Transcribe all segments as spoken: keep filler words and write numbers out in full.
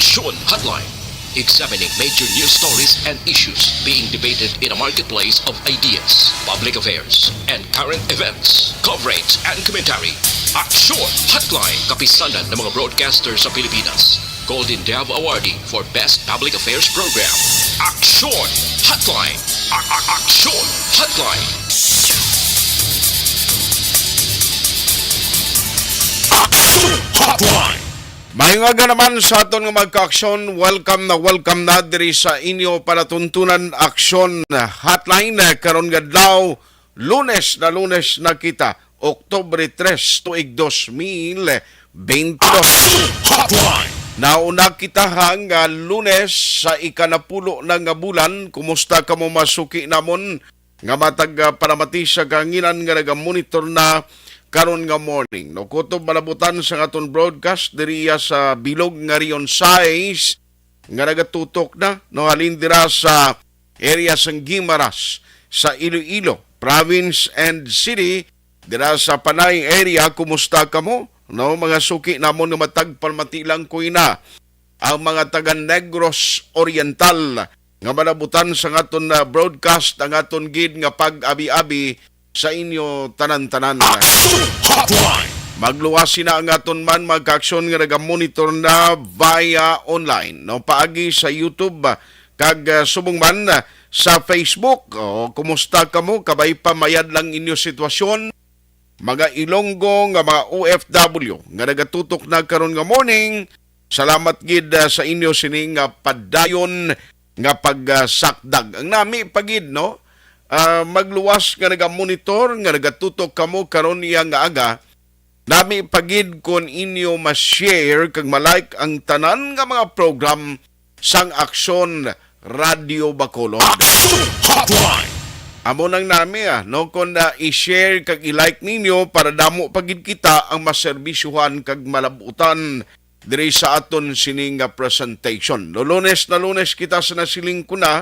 Aksyon Hotline. Examining major news stories and issues being debated in a marketplace of ideas, public affairs, and current events. Coverage and commentary. Aksyon Hotline. Kapisanan ng mga broadcaster sa Pilipinas. Golden Dove Awardee for Best Public Affairs Program. Aksyon Hotline. A- a- Aksyon Hotline. Aksyon Hotline. Maayong aga naman sa aton nga mga kaaksyon. Welcome na welcome na diri sa inyo palatuntunan Aksyon Hotline, eh, karon nga adlaw, Lunes na Lunes na kita, Oktubre tres, tuig dos mil beintidos. Aksyon Hotline. Nauna kita ha nga Lunes sa ikanapulo na nga bulan. Kumusta kamo, masuki namon nga matag, ah, palamati sa kahanginan nga nagamonitor na karon nga morning, no? Kutob malabutan sa aton broadcast diri sa bilog nga Region sais nga nagatutok na, no, halin dira sa area sang Guimaras, sa Iloilo Province and City, dira sa Panay area. Kumusta kamo, no? Mga suki namon nga matag palamati lang ko ina ang mga taga Negros Oriental nga malabutan sa aton, ah, broadcast, ang aton gid nga pag-abi-abi sa inyo tanan-tanan. Aksyon Hotline. Magluwas sina ang aton man mga kaaksyon nga nagamonitor na via online, no, paagi sa YouTube, ah, kag, ah, subong man, ah, sa Facebook. O, kumusta kamo? Kabay pa, mayad lang inyo sitwasyon, mga Ilonggo nga mga O F W nga nagatutok na karon nga morning. Salamat gid, ah, sa inyo sini nga padayon nga pagsakdag. Ang nami pa gid, no? Ah, magluwas nga nagamonitor, nga nagatutok kamo karon iya nga aga. Nami pa gid kon inyo ma-share kag ma-like ang tanan nga mga program sang Aksyon Radio Bacolod. Aksyon Hotline. Amo nang nami, ah, no, kon na i-share kag i-like ninyo para damo pa gid kita ang maserbisyuhan kag malabutan diri sa aton sini nga presentation. No, Lunes na Lunes kita sa nasiling ko na.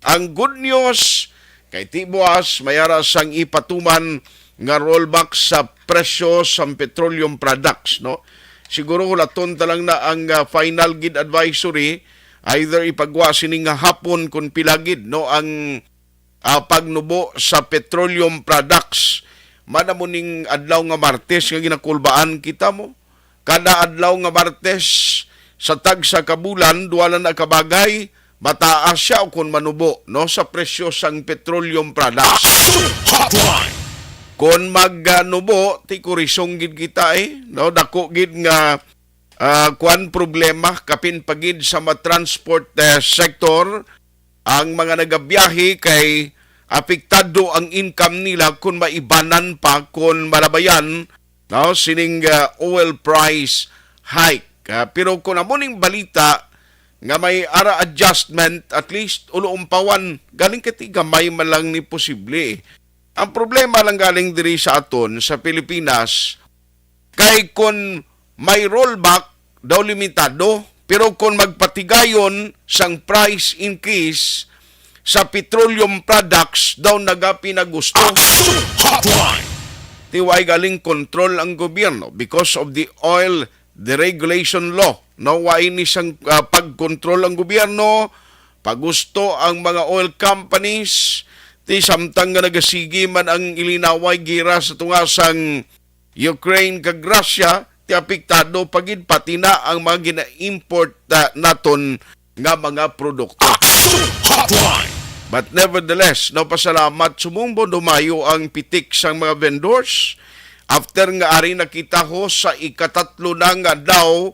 Ang good news, kay ti buas may ara sang ipatuman nga rollback sa presyo sang petroleum products, no? Siguro hulaton ta lang na ang, ah, final gid advisory, either ipagwa sini nga hapon kung pila gid, no, ang, ah, pagnubo sa petroleum products. Mana mo ning adlaw nga Martes nga ginakulbaan kita mo. Kada adlaw nga Martes sa tagsa ka bulan, duha lang na ka bagay, mataas siya o kon manubo, no, sa presyo sang petroleum products. Aksyon Hotline. Kon magnubo, ti kurisong gid kita, eh, no, dako gid nga, ah, kuan, problema kapin pa gid sa ma-transport, eh, sector. Ang mga nagabiyahe kay apektado ang income nila kon maibanan pa, kon malabayan, no, sining, ah, oil price hike. Ah, pero kung amo ning balita nga may ara adjustment, at least ulumpawan, galing kay ti gamay man lang ni posible. Ang problema lang galing diri sa aton sa Pilipinas, kay kon may rollback daw limitado, pero kon magpatigayon sang price increase sa petroleum products daw nagapinagusto. Aksyon Hotline. Ti way galing control ang gobyerno because of the oil deregulation law. No, way ni sang, ah, pagkontrol ang gobyerno, pagusto ang mga oil companies, ti samtang nga nagasigi man ang ilinaway gira sa tunga sang Ukraine kag Russia, ti apektado pa gid pati na ang mga gina-import, ah, naton nga mga produkto. Aksyon Hotline. But nevertheless, no, pasalamat, sumungbo dumayo ang pitik sang mga vendors. After nga ari na kita ho sa ikatatlo na nga adlaw,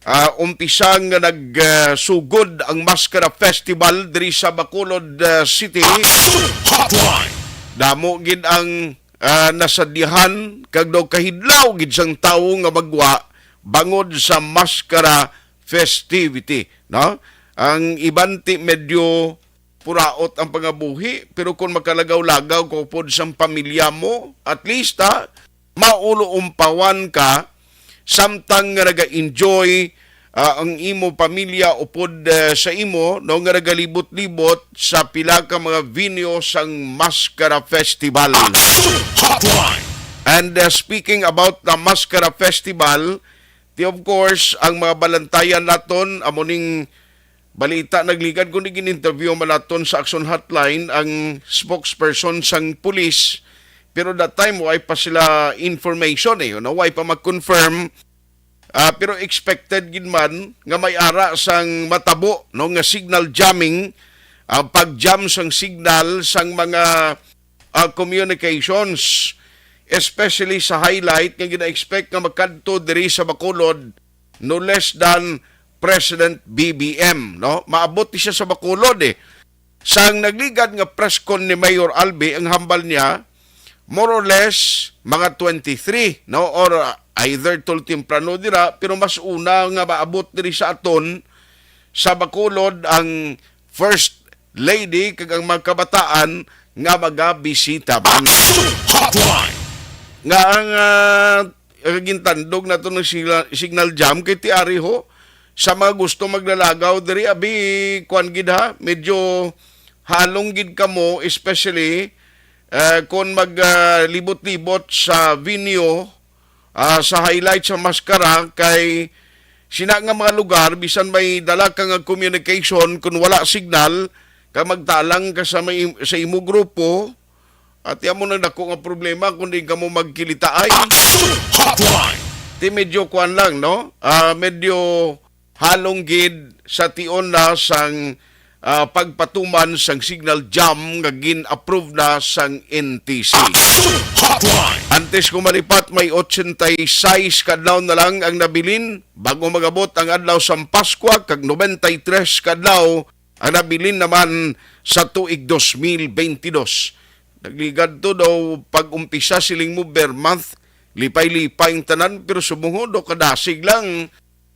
ah, umpisa nga nag, ah, sugod ang Maskara Festival diri sa Bacolod, ah, City. Aksyon Hotline. Damo gid ang, ah, nasadyahan kag daw kahidlaw gid sang tawo nga magwa bangod sa maskara festivity, no? Ang iban ti medyo puraot ang pangabuhi, pero kung makalagaw-lagaw ka upod sang pamilya mo, at least, ha, maulumpawan ka samtang nga naga-enjoy, ah, ang imo pamilya upod, eh, sa imo, no, nga nagalibot-libot sa pila ka mga venue sang Maskara Festival. Aksyon Hotline. And, uh, speaking about the Maskara Festival, Di, of course, ang mga balantayan naton, amo ning balita nagligad, kung gin-interview man naton sa Action Hotline ang spokesperson sang pulis, pero that time, way pa sila information eh, no? Way pa mag-confirm. Ah, pero expected gid man nga may ara sang matabo, no, nga signal jamming, ah, pag-jam sang signal sang mga, ah, communications, especially sa Highlight nga gina-expect nga makadto diri sa Bacolod no less than President B B M, no? Maabot ni siya sa Bacolod eh. Sang nagligad nga press con ni Mayor Albi, ang hambal niya, more or less, mga twenty-three, no? Or, uh, either tol temprano dira, pero mas una nga maabot diri sa aton, sa Bacolod, ang First Lady kag ang mga kabataan nga magabisita man. Hotline. Nga ang, ah, gintandog nato ng sila-, signal jam kay ti ari ho, sa mga gusto maglalagaw diri, abi, kuan gid ha, medyo halong gid kamo, especially, eh, kung mag, ah, libot-libot sa venue, ah, sa Highlight sa Mascara, kay sina nga mga lugar, bisan may dala ka nga communication, kung wala signal, ka magtalang ka sa may, sa imo grupo, at amo nang dako nga problema kung di kamo magkilitaay. Action Hotline. Ti medyo kuan lang, no? Ah, medyo halong gid sa tion na sang, ah, pagpatuman sang signal jam nga gin-approve na sang N T C. Action Hotline. Antes ko malipat, may ochenta y seis ka adlaw na lang ang nabilin bago magabot ang adlaw sang Paskwa, kag noventa y tres ka adlaw ang nabilin naman sa tuig dos mil bentidós. Nagligad to daw pag-umpisa siling mo ber month, lipay-lipay ang tanan, pero subong ho daw kadasig lang,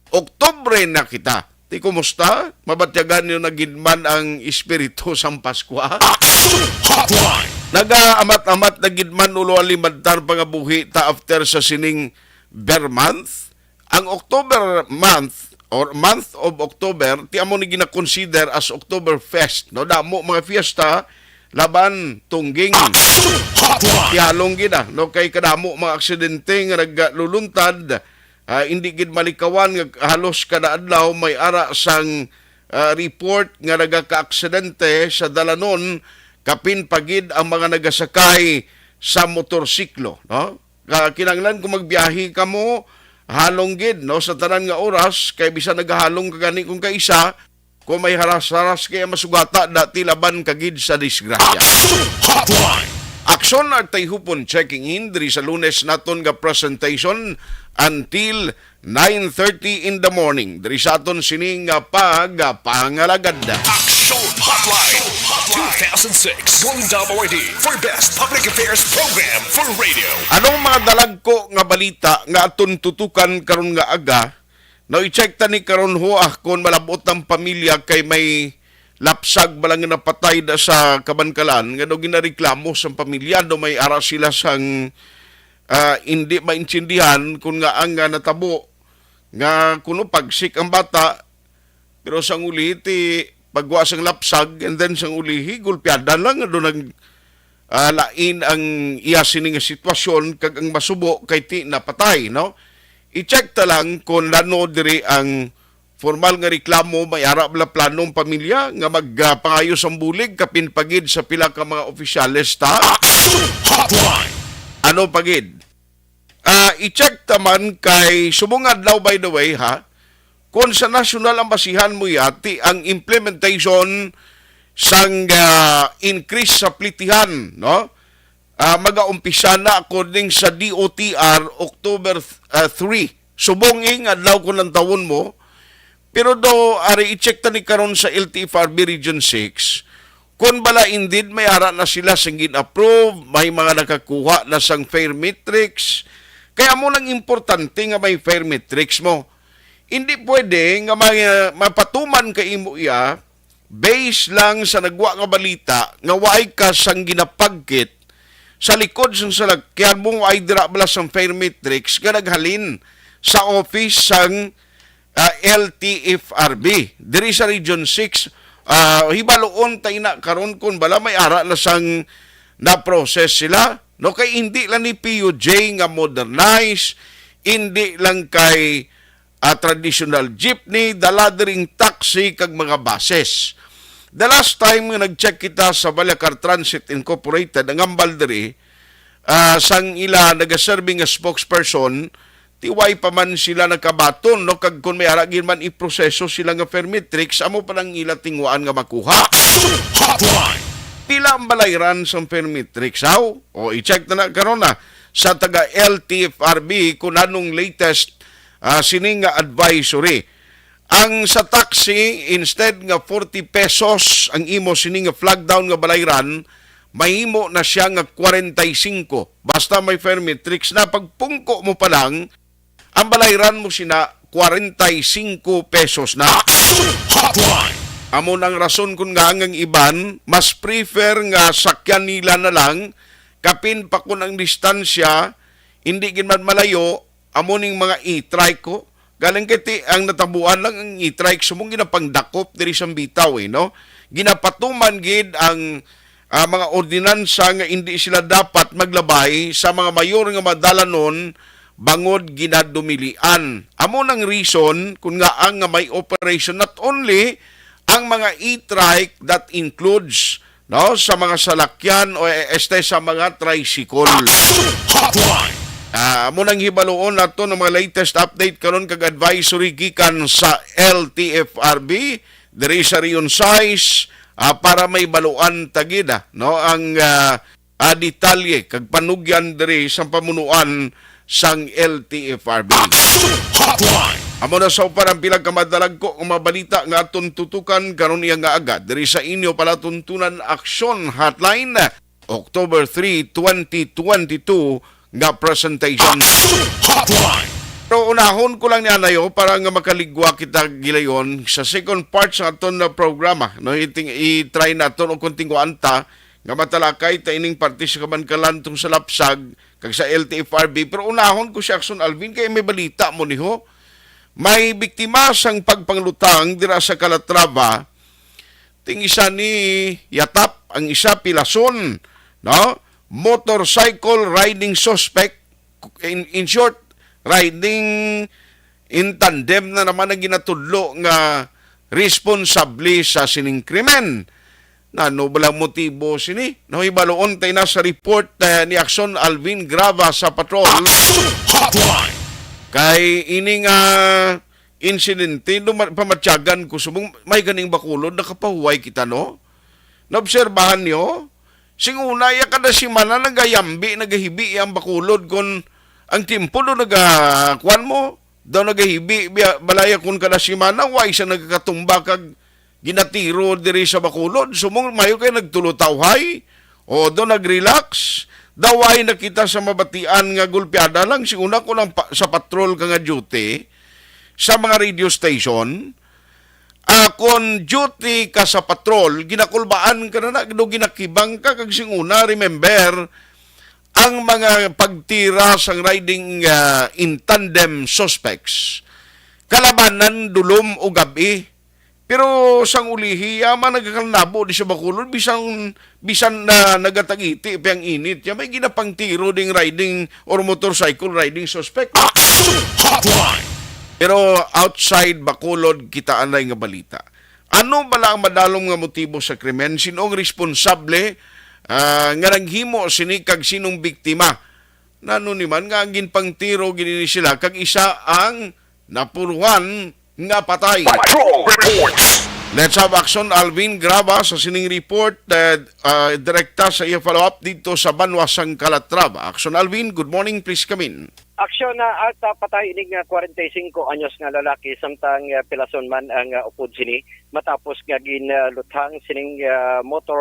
Oktubre na kita. Ti kumusta? Mabatyagan niyo na gid man ang espiritu sang Paskwa? Action Hotline. Nagaamat-amat na gid man ulo alimantar pangabuhi ta after sa sining ber month. Ang October month or month of October, ti amo ni gina-consider as Oktoberfest, no? Damo mga fiesta laban tungging. Action Hotline. Tialong gid, ah, no, kay kadamo mga aksidente nga nagluluntad, ah, hindi gid malikawan nga halos kada adlaw may ara sang, ah, report nga nagakaaksidente sa dalanon, kapin pa gid ang mga nagasakay sa motorsiklo, no? Ka-, kinahanglan kung magbiyahe kamo, halong gid, no, sa tanan nga oras, kay bisan nagahalong ka gani kung kaisa, kung may haras-haras kaya masugata, dati laban ka gid sa disgrasya. Action Hotline. Aksyon at tayhupon checking in diri sa Lunes naton nga presentation until nine thirty in the morning. Diri sa aton sini nga pagpangalagad. Action Hotline two thousand six Golden Dome Awardee for Best Public Affairs Program for Radio. Anong mga dalagko nga balita nga aton tutukan karon nga aga? Now, i-check ta ni karon ho, ah, kung malabot ang pamilya kay may lapsag ba lang nga napatay da sa Kabankalan, nga daw ginareklamo sang pamilya, daw may ara sila sang, ah, hindi maintindihan kung nga ang, ah, natabo nga kuno pagsik ang bata, pero sang uli ti pagwa sang lapsag, and then sang ulihi, gulpiada lang, ano nag, ah, lain ang iya sini nga sitwasyon, kag ang masubo kay ti napatay, no? I-check ta lang kung ano diri ang formal nga reklamo, may ara bala planong pamilya nga mag, ah, pangayo sang bulig, kapin pa gid sa pila ka mga opisyales ta. Action Hotline. Ano pa gid? Ah, i-check ta man kay subong adlaw, by the way, ha, kung sa national ang basihan mo yati ang implementation sang, ah, increase sa plitihan, no? Ah, magaumpisa na according sa D O T R October, ah, three. Subong ing adlaw kung lantawon mo, pero do ari i-check ta ni karon sa L T F R B Region six, kung bala indeed may ara na sila sing gin-approve, may mga nakakuha na sang fare matrix. Kaya mo nang importante nga may fare matrix mo. Hindi pwede nga may, ah, mapatuman ka imo iya based lang sa nagwa nga balita nga waay ka sang ginapagkit sa likod sang salakyan mo, waay dira bala sang fare matrix nga naghalin sa office sang, ah, L T F R B. Diri sa Region six, ah, hibaloon ta ina karon kung bala may ara na sang na-process sila, no? Kay hindi lang ni P U J nga modernize, hindi lang kay, ah, traditional jeepney, dala diri ang taxi kag mga buses. The last time nga nag-check kita sa Baliacar Transit Incorporated, ang hambal diri, ah, sang ila nagaserbi nga spokesperson, ti way pa man sila nakabaton, no? Kag kung may ara gid man iproseso sila nga Fermitrix, amo pa lang ila tinguhaan nga makuha. Hotline! Pila ang balayran sang Fermitrix, haw? O, i-check na na karon na sa taga L T F R B kung anong latest, ah, sini nga advisory. Ang sa taxi, instead nga forty pesos ang imo sini nga flag down nga balayran, mahimo na siya nga kwarenta y singko. Basta may Fermitrix na, pagpungko mo pa lang, ang balayran mo sina kwarenta y singko pesos na. Action Hotline! Amo nang rason kung nga ang iban mas prefer nga sakyan nila na lang, kapin pa kun ang distansya hindi gid man malayo, amo ning mga e-trike ko. Galing kay ti, ang natabuan lang ang e-trike, subong ginapangdakop diri sa bitaw, eh, no? Ginapatuman gid ang, ah, mga ordinansa nga indi sila dapat maglabay sa mga mayor nga madalanon bangod ginadumilian. Amo nang reason kung nga ang nga may operation, not only ang mga e-trike, that includes, no, sa mga salakyan o e-, este sa mga tricycle. Action Hotline! Ah, amo nang hibaluon nato ng mga latest update karon kag advisory gikan sa L T F R B diri sa Region sais, ah, para may baluan ta gid, ah, no, ang, ah, ah, detalye kag panugyan diri sa pamunuan sang L T F R B. Action Hotline! Amo na sa upar ang pila ka madalagko nga mga balita nga aton tutukan karon iya nga aga diri sa inyo palatuntunan Action Hotline, October three, twenty twenty-two nga presentation. Action Hotline! Pero unahon ko lang ni Anayo para nga makaligwa kita gilayon sa second part sa aton na programa. No, iting, i-try naton o kung tingwaan ta nga matalakay ta ining parte sa kabankalan tong sa Lapsag kag sa L T F R B. Pero unahon ko si Action Alvin kay may balita mo niho. May biktima sang pagpanglutang dira sa Calatrava, ting isa ni yatap, ang isa pilason, no? Motorcycle riding suspect, in, in short, riding in tandem na naman ang ginatudlo nga responsable sa sining krimen. Nano bala motibo sini? No, hibaluon tay na sa report, eh, ni Action Alvin Grava sa Patrol. Action Hotline! Kay ini nga insidente, duma-, pamatyagan ko subong may ganing Bacolod, nakapahuway kita, no? Naobserbahan niyo? Sing una, iya kada semana nagayambi, nagahibi iya ang Bacolod kon ang tiyempo do naga-, kuwan mo, daw nagahibi, biya-, balaya kon kada semana, wa isa nagakatumba kag ginatiro diri sa Bacolod. Sumong mayo kay nagtulotawhay, o do nag-relax. Daw ay nakita sa mabatian nga gulpiada lang, sing una kon ang pa-, sa patrol ka nga duty, sa mga radio station, ah, kon duty ka sa patrol, ginakulbaan ka na na, do ginakibang ka, kag sing una, remember, ang mga pagtira sang riding, ah, in tandem suspects, kalabanan, dulom o gab-i. Pero sang ulihi, yaman nagkakalnabo di sa Bacolod, bisan, bisan na nagatagiti pa ang init, ya may ginapangtiro ding riding or motorcycle riding suspect. Action Hotline! Pero outside Bacolod, kita anay nga balita. Ano bala ang madalom nga motibo sa krimen? Sino ang responsable, ah, nga naghimo sini kag sinong biktima? Nano ni man nga ang ginpangtiro gid ini sila kag isa ang napuruhan nga patay? Patrol Report! Let's have action, Alvin Graba, sa sining report, eh, ah, direkta sa iya follow-up dito sa banwa sang Calatrava. Action, Alvin, good morning, please come in. Aksyon na at, ah, patay ining, ah, kwarenta y singko anyos nga lalaki, samtang, ah, pilason man ang, ah, upod sini matapos nga ginluthang sining, ah, motor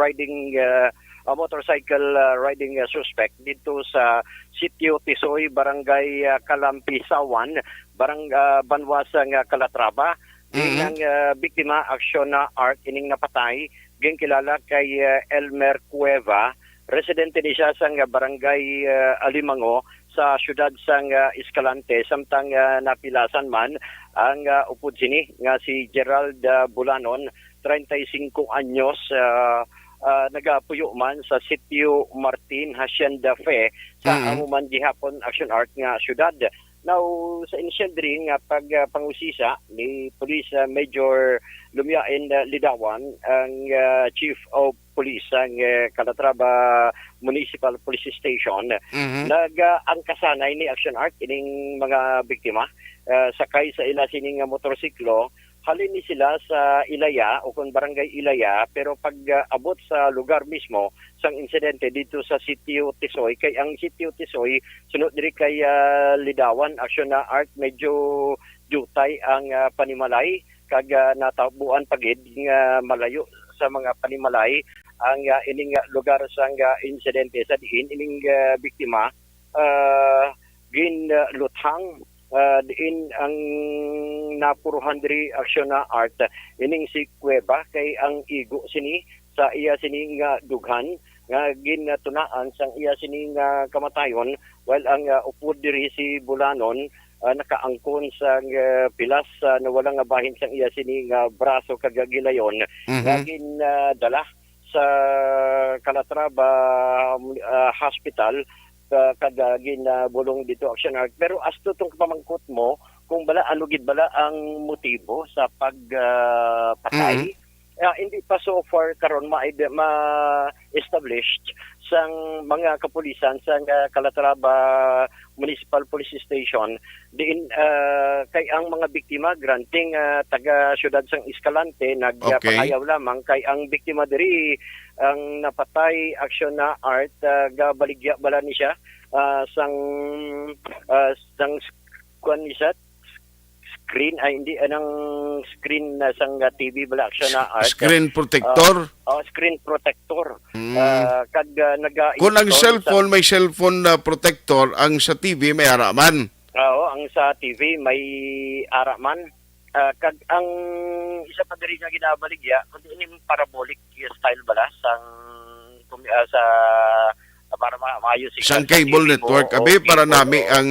riding, ah, ah, motorcycle, ah, riding, ah, suspect dito sa Sitio Tisoy, Barangay, ah, Kalampisawan, barang-, ah, banwa sang, ah, Calatrava. Ining Mhm. ang, ah, biktima, Aksyon na Art, ining napatay, ginkilala kay, ah, Elmer Cueva, residente ni siya sang Barangay, ah, Alimango sa siyudad sang, ah, Escalante, samtang, ah, napilasan man ang, ah, upod sini nga si Gerald, ah, Bulanon, treinta y cinco anyos, ah, ah, nagapuyo man sa Sitio Martin, Hacienda Fe, sa Mm. amo man gihapon, Action Art, nga siyudad. Now, sa inisyal diri nga pag, ah, pangusisa ni Police, ah, Major Lumiain, ah, Lidawan, ang, ah, Chief of Police sang, ah, Calatrava Municipal Police Station, Mhm. nag, ah, angkasanay ni Action Art ining mga biktima, ah, sakay sa ila sining nga motorsiklo. Halin ni sila sa Ilaya o kon Barangay Ilaya, pero pag, ah, abot sa lugar mismo sang insidente didto sa Sitio Tisoy, kay ang Sitio Tisoy, sunod diri kay, ah, Lidawan, Action na Art, medyo diutay ang, ah, panimalay, kag, ah, natabuan pa gid nga malayo sa mga panimalay ang, ah, ining, ah, lugar sang, ah, insidente, sa diin ining, ah, biktima, ah, ginluthang, ah, diin ang napuruhan diri, Action na Art, ining si Cueva, kay ang igo sini sa iya sini nga dughan nga gintunaan sang iya sini nga kamatayon, while ang, ah, upod diri si Bulanon, ah, nakaangkon sang, ah, pilas, ah, nawala nga bahin sang iya sini nga braso kag gilayon nga Mhm. ginadala sa Calatrava, ah, Hospital, ah, kag, ah, ginabulong dito, Action Art. Pero as to tong pamangkot mo, kung bala, ano gid bala ang motibo sa pag, ah, patay? Mhm. Ah, hindi pa so far karon ma-, ma-established sang mga kapulisan sang, ah, Calatrava Municipal Police Station. Diin, ah, kay ang mga biktima, granting, ah, taga siyudad sang Escalante, Okay. nagpangayaw lamang kay ang biktima diri, ang napatay, Action na Art, ah, gabaligya bala ni siya, ah, sang, ah, sang s-, kuwan ni siya, screen, ay, hindi, anang screen na sang, ah, T V bala, Action na Art. Screen protector? Ah, oh, screen protector. Mm. Ah, kag, ah, naga-, Kung ang install sa cellphone, may cellphone na protector, ang sa T V may ara man. Oo, ang sa T V may ara man. Ah, kag ang isa pa diri nga ginabaligya, kundi ining parabolic style bala sang kumi-, ah, sa, ah, para ma-, maayo signal Sang sa cable T V mo. network, Oh, abi, para cable, nami oo. ang,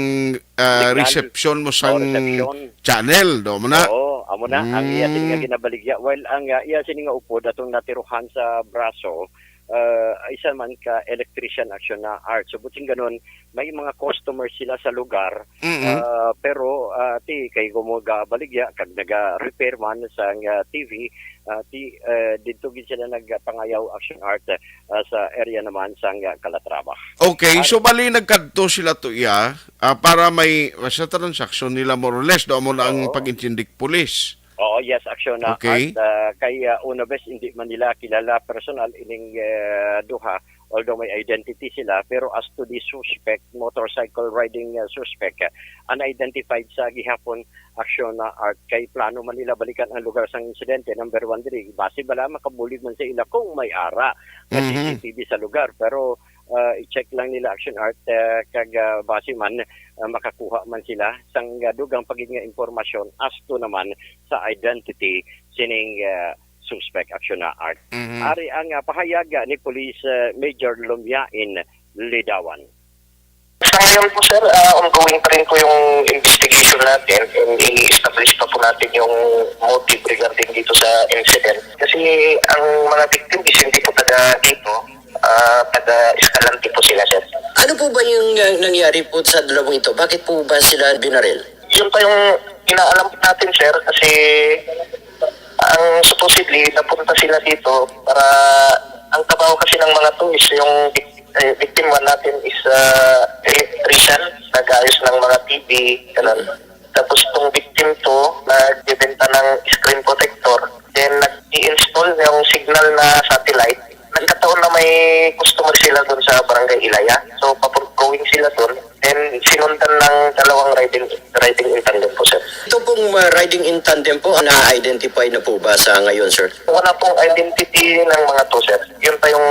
ah, Signal. reception mo Oh, sang reception. channel, do mo na? Oo, amo na ang iya sini nga Mm. ginabaligya. While ang, ah, iya sini nga upod atong natiruhan sa braso, ah, isa man ka electrician, Action na Art. So, buting ganon, may mga customer sila sa lugar, Mm. ah, pero, ah, ti, kay kung magabaligya, kag naga-repair man sa, ah, T V, ah, ti, ah, dito gid sila nagpangayaw, Action Art, ah, sa area naman sa, ah, Calatrava. Okay, Ar- so bali nagkadto sila to iya, ah, para may, sa transaksyon nila more or less, do mo na ang Oo. pag-intindik pulis. Oo, yes, Action na Okay. Art, ah, kay, ah, una bes, hindi man nila kilala personal ining, ah, duha, although may identity sila, pero as to the suspect, motorcycle riding, ah, suspect, ah, unidentified sa gihapon, Action na Art, kay plano man nila balikan ang lugar sang insidente, number one diri, base bala makabulig man sa ila kung may ara nga Mhm. C C T V sa lugar, pero, ah, i-check lang nila, Action Art, ah, kag, ah, base man, ah, makakuha man sila sang, ah, dugang pa gid nga impormasyon as to naman sa identity sining, ah, suspect, Action na Art. Mhm. Ari ang, ah, pahayag, ah, ni Police, ah, Major Lumiain Lidawan. Sa ngayon po, sir, ah, ongoing pa rin po yung investigation natin and i-establish pa po natin yung motive regarding dito sa incident. Kasi ang mga victim is hindi po taga dito, ah, taga Escalante po sila, sir. Ano po ba yung, uh, nangyari po sa dalawang ito? Bakit po ba sila binaril? Yun pa yung inaalam po natin, sir, kasi ang supposedly napunta sila dito para ang trabaho kasi ng mga to is yung vic-, eh, victim one natin is, ah, electrician, nag-aayos ng mga T V, ganun. Tapos itong victim two, nagbebenta ng screen protector. Then nag-i-install yung signal na satellite. Nagkataon na may customer sila doon sa Barangay Ilaya. So, papag-going sila doon. Then, sinundan ng dalawang riding, riding in tandem po, sir. Ito pong, uh, riding in tandem po, na-identify na po ba sa ngayon, sir? Wala pong identity ng mga to, sir. Yun pa yung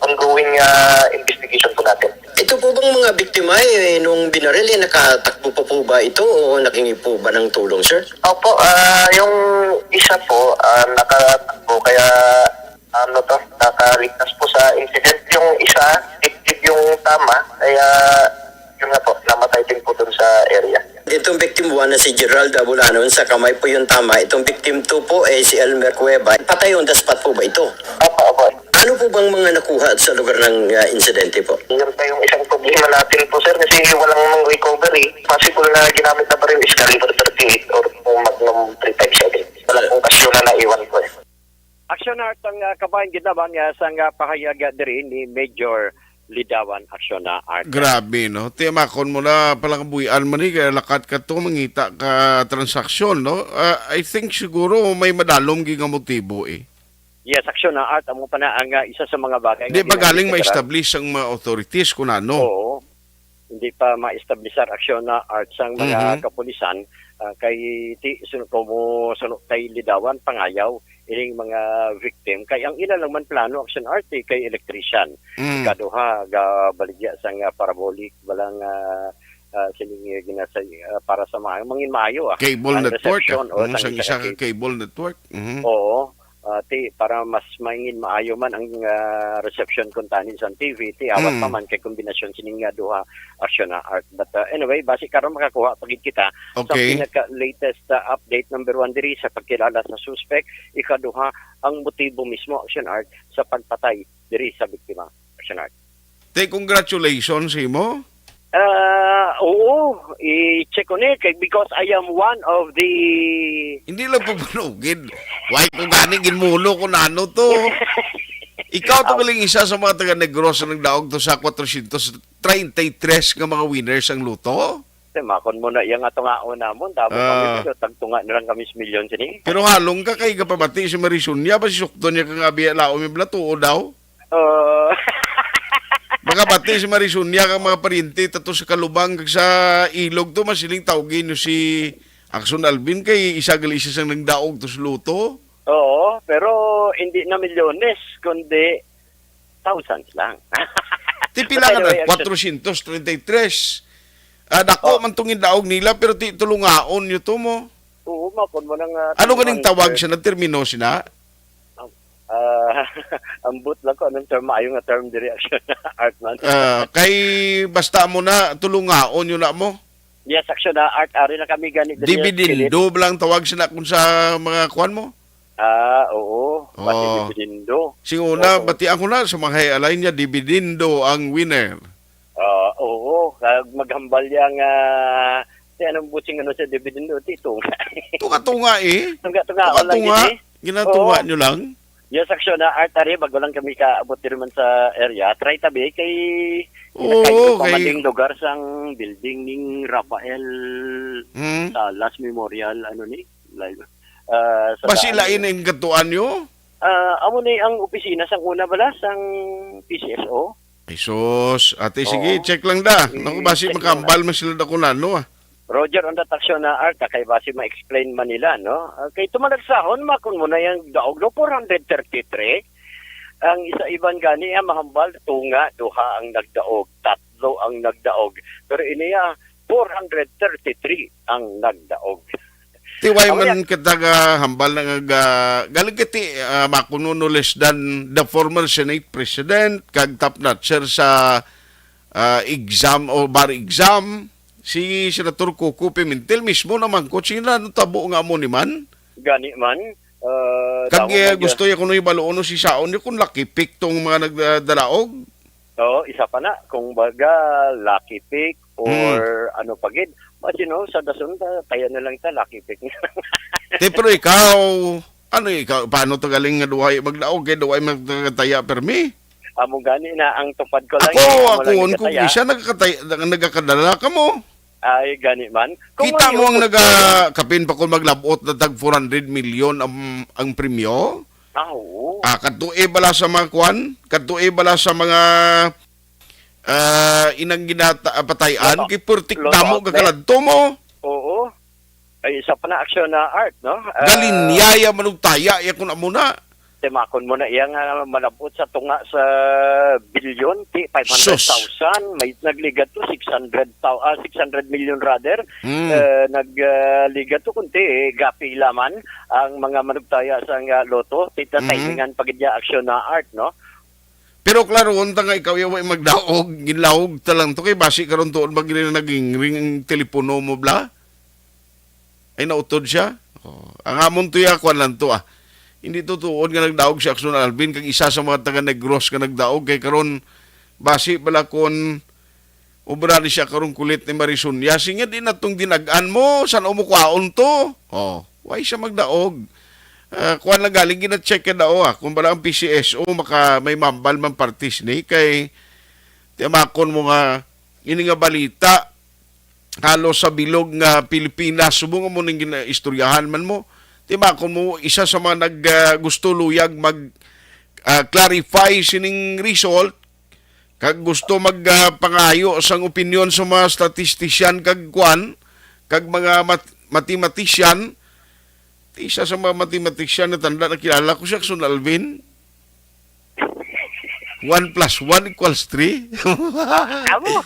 ongoing, ah, investigation po natin. Ito po bang mga biktima, eh, nung binaril, eh, nakatakbo pa po ba ito o naghingi po ba ng tulong, sir? Opo, ah, yung isa po, ah, nakatakbo, kaya, ano to, nakaligtas po sa incident. Yung isa, dibdib yung tama, kaya yun nga po, namatay din po dun sa area. Itong victim one na si Gerald Abulanon, sa kamay po yung tama. Itong victim two po, eh, si Elmer Cueva. Patay on the spot po ba ito? Opo, opo. Ano po bang mga nakuha sa lugar ng, ah, insidente po? Yun pa yung isang problema natin po, sir, kasi walang recovery. Possible na ginamit na pa rin yung Excalibur thirty-eight or yung Magnum three five seven. Wala pong kasyo na naiwan po, eh. Action Art ang, ah, kabahin gid lamang, ah, sang, ah, pahayag, ah, diri ni Major Lidawan Action na Art. Grabe, no? Tiyamakon mo na palangabuhian man ni, kaya lakat ka to, mangita ka transaksyon, no? Ah, I think siguro may madalom gid nga motibo, eh. Yes, Action na Art, amo pa na ang, ah, isa sa mga bagay Di nga ba galing ginamit sa ma-establish ang mga authorities kung ano? Oo. Hindi pa ma-establishar Action na Art sang mga Mhm. kapulisan, ah, kay ti, sun-, kumo suno kay Lidawan, pangayaw ining mga victim. Kay ang ila lang man plano, Action Art, eh, kay electrician. Mm. Ikaduha, gabaligya sang, ah, parabolic, balang, ah, ah, sining, eh, ginasay, ah, para sa ma-, mangin maayo, ah. Cable Ang network, reception, ah. o, Mm, sang sang isa isa ka cable. cable network. Mhm. Oo. Ah, ti, para mas mangin maayo man ang, ah, reception kuntani sa T V, ti, awat Mm. pa man kay kombinasyon sining nga duha, Action na Art. But, ah, anyway, basi karon makakuha pa gid kita sa Okay. pinaka-latest, ah, update, number one, diri sa pagkilala sa suspect. Ikaduha, ang motibo mismo, Action Art, sa pagpatay diri sa biktima, Action Art. Te, congratulations sa imo. Ah, oo, i-check ko ni kay, because I am one of the Hindi lang papanugid. Why ko gani ginmulo ko nano to? Ikaw to Aw. galing isa sa mga taga Negros na nagdaog to sa kwatro siyento treinta y tres nga mga winners ang luto? Te, makon mo na iya nga tungaon namon, tapos Ah. kami, pero tagtunga na lang kami sa milyon sini. Pero halong ka kay gapamati si Marisunya, ba si sukton niya kang abi laom yung bala, tuo daw? Oh. Magabati si Marisunya kang mga paryente tato sa Kalubang kag sa Ilog to, masiling tawgi nyo si Axon Alvin kay isa gali siya sang nagdaog to sa luto. Oo, pero hindi na milyones, kundi thousands lang. Ti pila But nga anyway, na? Action. Kwatro siyento treinta y tres. Ah, dako Oh. man tong daog nila, pero ti tulungaon nyo to mo. Oo, makon mo na nga Ano ganing tawag siya? Nagtermino sina? Ah, ambot lang ko anong term, maayo nga term diri, Action Art man. Ah, kay basta mo na, tulungaon yun na mo. Yes, Action Art, ari na kami gani diri sa Dividendo Pilit. Ba lang tawag sila kung sa mga kuwan mo? Ah, oo. Pati Oh. dividendo. Sing una, Oo. bati ako na sa mga high alay niya, dividendo ang winner. Ah, oo. Kag maghambal yang, ah, si anong buting ano sa dividendo, ti tunga. Tunga-tunga eh. Tunga-tunga Tunga-tunga. lang gid eh. Ginatunga Oo. nyo lang? Yes, Action na Art, ari, bago lang kami kaabot diri man sa area. Try tabi kay Oo, kinakain ko pa kay man ding lugar sang building ning Rafael Hmm? Salas Memorial, ano ni? Live. Ah, sa Basi daan lain ni ang gatuan nyo? Ah, amo ni ang opisina sang una bala sang P C S O. Ay, sus. Ate, sige, Oo. check lang da. Eh, Naku, basi check lang makambal da. man sila da kung ano, ah. Roger, on the taxo na Art, ah, kay basi ma-explain man nila, no? Ah, kay tumalagsahon, makon mo na yung daog, no? Four hundred thirty-three. Ang isa iban gani, ah, mahambal, tunga, duha ang nagdaog, tatlo ang nagdaog. Pero ini, ah, four hundred thirty-three ang nagdaog. Ti, why Amo man yan. Kita ga hambal na nga ga-, galing kiti, ah, makuno no less than the former Senate President, kag top notcher sa, ah, exam o bar exam, si Senator Coco Pimentel mismo naman ko, sino na tabo nga mo ni man? Gani man, ah, Kag, damo eh, man gusto ya kuno ibaloon no si Saon ni kung lakipik tong mga nagdalaog? Oo, isa pa na. Kung baga, lucky pick or Hmm. ano pa gid. But, you know, sa dason, ta-, taya na lang ta, lucky pick na lang. Te, pero ikaw, ano ikaw, paano to galing nga duway magdaog, kay duway magkataya permi? Amo gani na ang tupad ko lang, Ako, eh, amo ako, lang kung nagkataya. Isa nagkataya, nag-, nagkakadala ka mo. Ay, gani man. Kung Kita mo ang ngayon, naga-, kapin pa kung maglabot na tag four hundred million ang, ang premyo? Ah, oo. Ah, kadto, eh, bala sa mga kwan? Kadto, eh, bala sa mga, ah, inang ginata-, ah, patayan, Loto. Kay purtik Loto damo outlet. Kakaladto mo. Oo. Ay, isa pa na aksyon na Art, no? Ah, Galinyaya, manugtaya, ya kung amo na. Timakon mo na iya nga malabot sa tunga sa bilyon, ti, five hundred thousand. Sus. May nagligad to, six hundred thou-, ah, six hundred million rather. Hmm. Eh, nag, ah, ligad to, kunti, eh, gapila man ang mga manugtaya sa nga loto. Tita Mhm. timingan pa gid niya aksyon na Art, no? Pero klaro, unta nga ikaw yaw ay magdaog, ginlawog ta lang to kay basi karon tuon ba gid naging ring ang telepono mo, bla? Ay, nautod siya? Oh, ang amon to ya, kwan lang to, ah. Hindi to tuod nga nagdaog si Action Alvin kag isa sa mga taga Negros nga nagdaog, kay karon basi bala kon obra ni siya karong kulit ni Marisonia. Sige, di na tong dinag-an mo, san-o mo kwaon to? Oh, why siya magdaog? Ah, kuwan lang galing, gina-check ka daw, ah, kung bala ang P C S O maka, may mambal man partis ni, kay tiyamakon mo nga ini nga balita halos sa bilog nga Pilipinas, subong mo ning ginaistoryahan man mo. Tiyamakon mo, isa sa mga nag, ah, gusto luyag mag, ah, clarify sining result, kag gusto mag, ah, pangayo sang opinyon sa mga statistician kag kwan, kag mga mat-, mathematician. Isa sa mga mathematician na tanda na kilala ko, si Action Alvin. One plus one equals three? Ah, amo.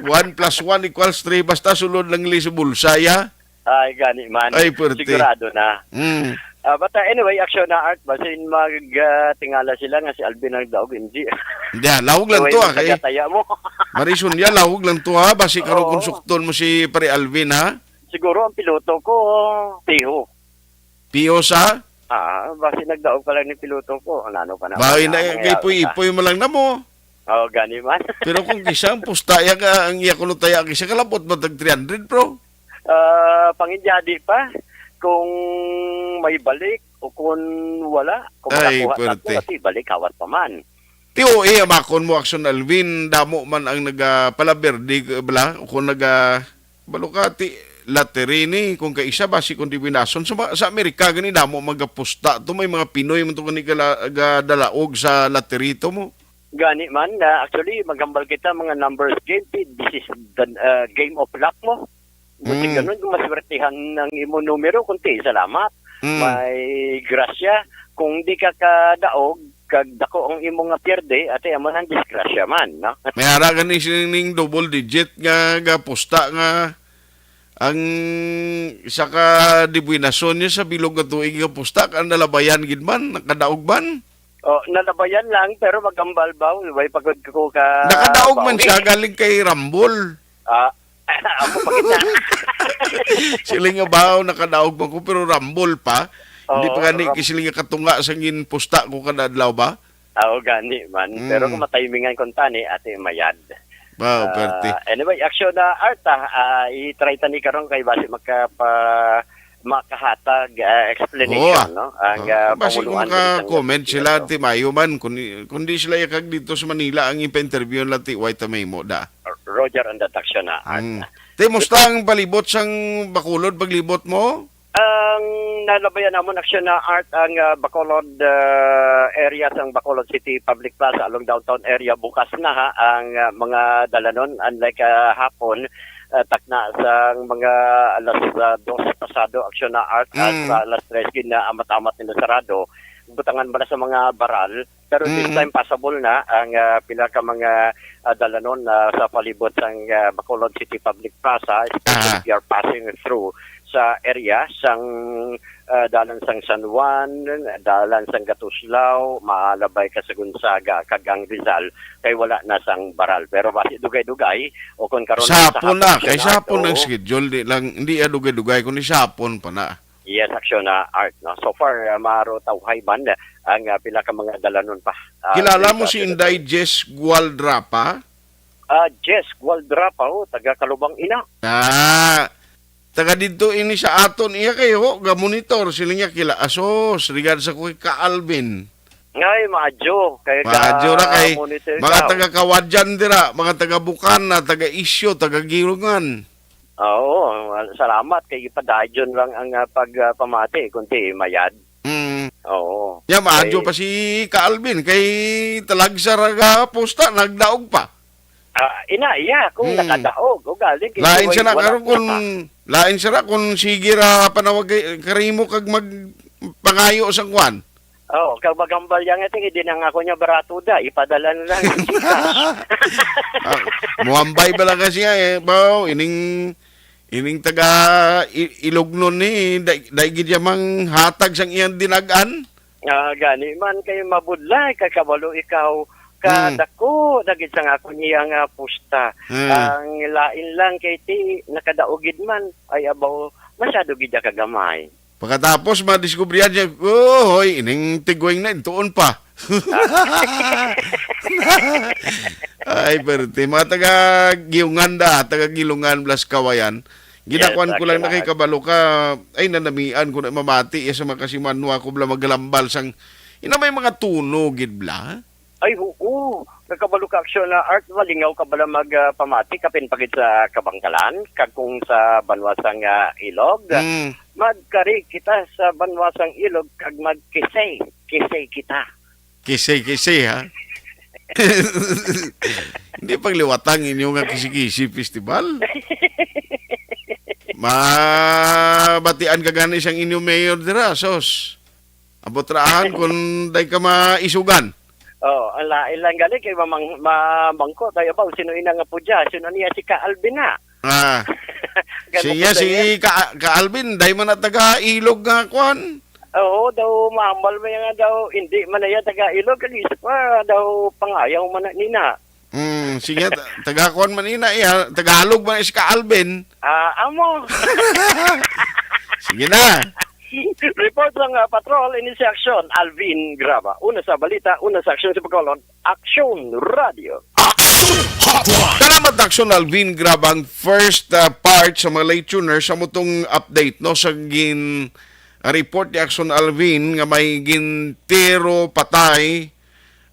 One plus one equals three, basta sulod lang li sa bulsa, ya. Ay, gani man. Ay, pwerte. Sigurado na. Mm. Ah, but, uh, anyway, Action na Art, basin mag, ah, tingala sila nga si Alvin ang daog, hindi. Hindi, ah, lawog lang Anyway, to, ah, kay taga-taya mo. Marisonia, lawog lang to, ha, basi karon Oo. Kung sukton mo si Pare Alvin, ha? Siguro ang piloto ko, Piho. Piho sa? Ah, basi nagdaog pa lang ni piloto ko. Ano, ano pa na, Bawi ano na, ang mangyayari na? Ipoy-ipoy mo lang na mo. Oo, gani man. Pero kung kisa ang pusta, ya ka, ang iya kuno taya, kisa kalabot ba tag three hundred, bro? Ah, panginjadi pa. Kung may balik o kung wala, kung Ay, makakuha na pwerte. Ako, kasi balik, kawat pa man. Ti O A, amakon mo, Action Alvin, damo man ang nagapalaber, di bala? O kung naga, balo ka, ti, lottery ni, kung kaisa, basi kung di binason. Sa, sa Amerika, gani, damo magapusta to, may mga Pinoy man to gani gala-, gadalaog sa lottery to mo. Gani man, na actually, maghambal kita, mga numbers game, ti, this is the, uh, game of luck mo. Buti Mm. ganun, kung maswertihan ang imo numero, kunti, salamat. Mm. May grasya. Kung di ka kadaog, kag dako ang imo nga pierde, ate, amo nang disgrasya man, no? May ara gani sining double digit nga gapusta nga ang sa ka dibuinason niya sa bilog nga tuig nga pusta, ka nalabayan gid man, nakadaog man. Oh, nalabayan lang, pero magambal ba? Way pagod ko ka Nakadaog man bawi. Siya galing kay Rambol. Ah, amo pa kita. Siling nga baw, nakadaog man ko, pero Rambol pa. Hindi Oo, pa gani Ram- kisiling nga katunga sa ginpusta ko kada adlaw ba? Oo, gani man. Mm. Pero kung matimingan kung tani, ate, mayad. Wow, Ah, perte. Anyway, Action na Art, ah, ah, i-try tani karon kay basi makapa-, makahatag, ah, explanation, Oo, ah. no? Ang, Oo. Ah, Basi kung pamuluan dito sa maka-comment sila, Action. Ti Mayo man, kung, kung di sila yakag dito sa Manila, ang ipa-interview nila, ti White Tamay mo, da. Roger and that Action na Art. Mm. Ti, musta ang palibot sang Bacolod, paglibot mo? Ang nalabayan namon, Action na Art, ang, ah, Bacolod, ah, area sang Bacolod City Public Plaza along downtown area. Bukas na ha ang, ah, mga dalanon, unlike, ah, hapon, ah, takna sang mga alas, ah, dos pasado, Action na Art, at Mm. sa alas tres gid na amat-amat nila sarado. Butangan ba na sa mga baral? Pero this Mm. time, possible na ang, ah, pila ka mga, ah, dalanon na sa palibot sang, ah, Bacolod City Public Plaza, especially Aha. if you are passing through sa area sang, ah, dalan sang San Juan, dalan sang Gatuslao, maalabay ka sa Gonzaga, kag ang Rizal, kay wala na sang baral. Pero basi dugay-dugay, o kung karon Sa sa hapon hapon na, kay siya sa hapon na, ang oo. Schedule, di lang, hindi, ah, dugay-dugay, kundi sa hapon pa na. Yes, Action na Art, no? So far, ah, maro tawhay man ang, ah, pila ka mga dalanon pa. Ah, Kilala dito mo sa si Inday Pilipinas. Jess Gualdrapa? Ah, Jess Gualdrapa, oh, taga Kalubang ina. Ah, taga dito ini sa aton iya kayo, ga-monitor sila niya kila Asos, regard sa kuy ka Alvin. Ngay, maadyo. Kay Maadyo na kay ka-monitor mga ka. Taga Kawadyan dira, mga taga Bukana, taga Isyo, taga Girungan. Oo, salamat kay ipadayon lang ang, ah, pag, ah, pamati, kunti mayad. Mm. Oo. Ya, maadyo Kay pa si Ka Alvin, kay talagsa ra ga pusta, nagdaog pa. Ah, ina, iya, kung Mm. nakadaog, o galing, kay Lain siya na, way wala karon kung, pusta. Lain siya na kung sige ra panawag kay, karimo kag magpangayo sa kwan. Oh, kag magambal yan, ito, hindi na nga ako niya barato da, ipadala na lang. Ah, muhambay ba lang kasi nga, eh, bao, ining, ining taga I-, Ilognon ni, dai, dai gid siya mang hatag sang iyang dinagan? Ah, gani man kay mabudlay, kay kabalo ikaw, Mm. kadako, dagit sang ako niya nga pusta. Mm. Ang lain lang kay ti, nakadaog gid man, ay abaw, masyado gid ka gamay. Pagkatapos, madiskubrihan niya, "Oh, hoy, ining tiguing na, intuon pa." Ay, perte. Mga taga Giungan da, taga Gilungan, Blas Kawayan. Yes, Ginakuan ko lang na kay kabalo ka, ay, nanamian ko na mamati, ya sa mga kasimanwa ko, bla, maglambal sang, ina may mga tuno, gid, bla? Ay, oo. Nagkabalo ka, aksyon na art, malingaw ka bala mag, ah, pamati, kapin pagid sa Kabangkalan, kag kung sa banwa sang, ah, Ilog, Mm. magkari kita sa banwa sang Ilog, kag magkisay, kisay kita. Kisay, kisay, ha? Hindi pagliwatang inyo nga Kisi-Kisi Festival. Mabatian ka gani sang inyo mayor dira, sos. Abot raahan kung day ka maisugan. Oh, ang lain lang gali kay mamang-, mamangko tayo ba sino ina nga pudya, sino niya si Ka Alvin na. Ah. Ganun Siya ko sa si iya. Ka, Ka Alvin, day man na taga Ilog nga kwan. Oo, daw maambal man nga daw, hindi man na iya taga Ilog, kag isa pa daw pangayaw man na nina. Mm, sige, ta-, taga kwan man ina, iya, Tagalog man si Ka Alvin. Ah, amo. Sige na. Report lang, ah, patrol, ini si Aksyon, Alvin Graba. Una sa balita, una sa aksyon sa Bacolod, Aksyon Radio. Action Hotline. Salamat, Aksyon Alvin Graba, ang first, ah, part sa mga late tuners sa mutong update, no, sa gin, ah, report ni Aksyon Alvin nga may gintiro patay,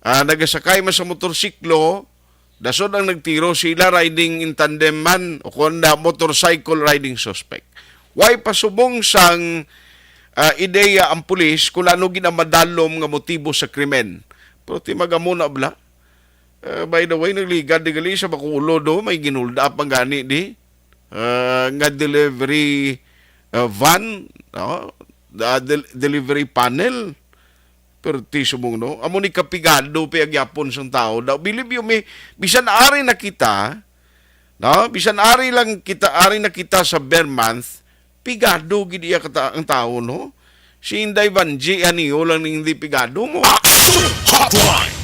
ah, nagasakay man sa motorsiklo, dasod ang nagtiro, sila riding in tandem man o kon na motorcycle riding suspect. Way pasubong sang, ah, ideya ang pulis kung ano ginamadalom nga motibo sa krimen. Pero ti magamuna bla. Ah, by the way, nagligad di gali sa Bacolod, do, may ginulda pa gani di. Ah, nga delivery, ah, van, no? Ah, del-, delivery panel. Pero ti subong, no? Amo ni kapigado pa gyapon sang tao. Daw, believe you me, bisan ari na kita, no? Bisan ari lang kita, ari na kita sa bare month, pigado gid iya kata ang tao, no? Si Inday Vanji, aniyo lang ning hindi pigado mo. Action Hotline.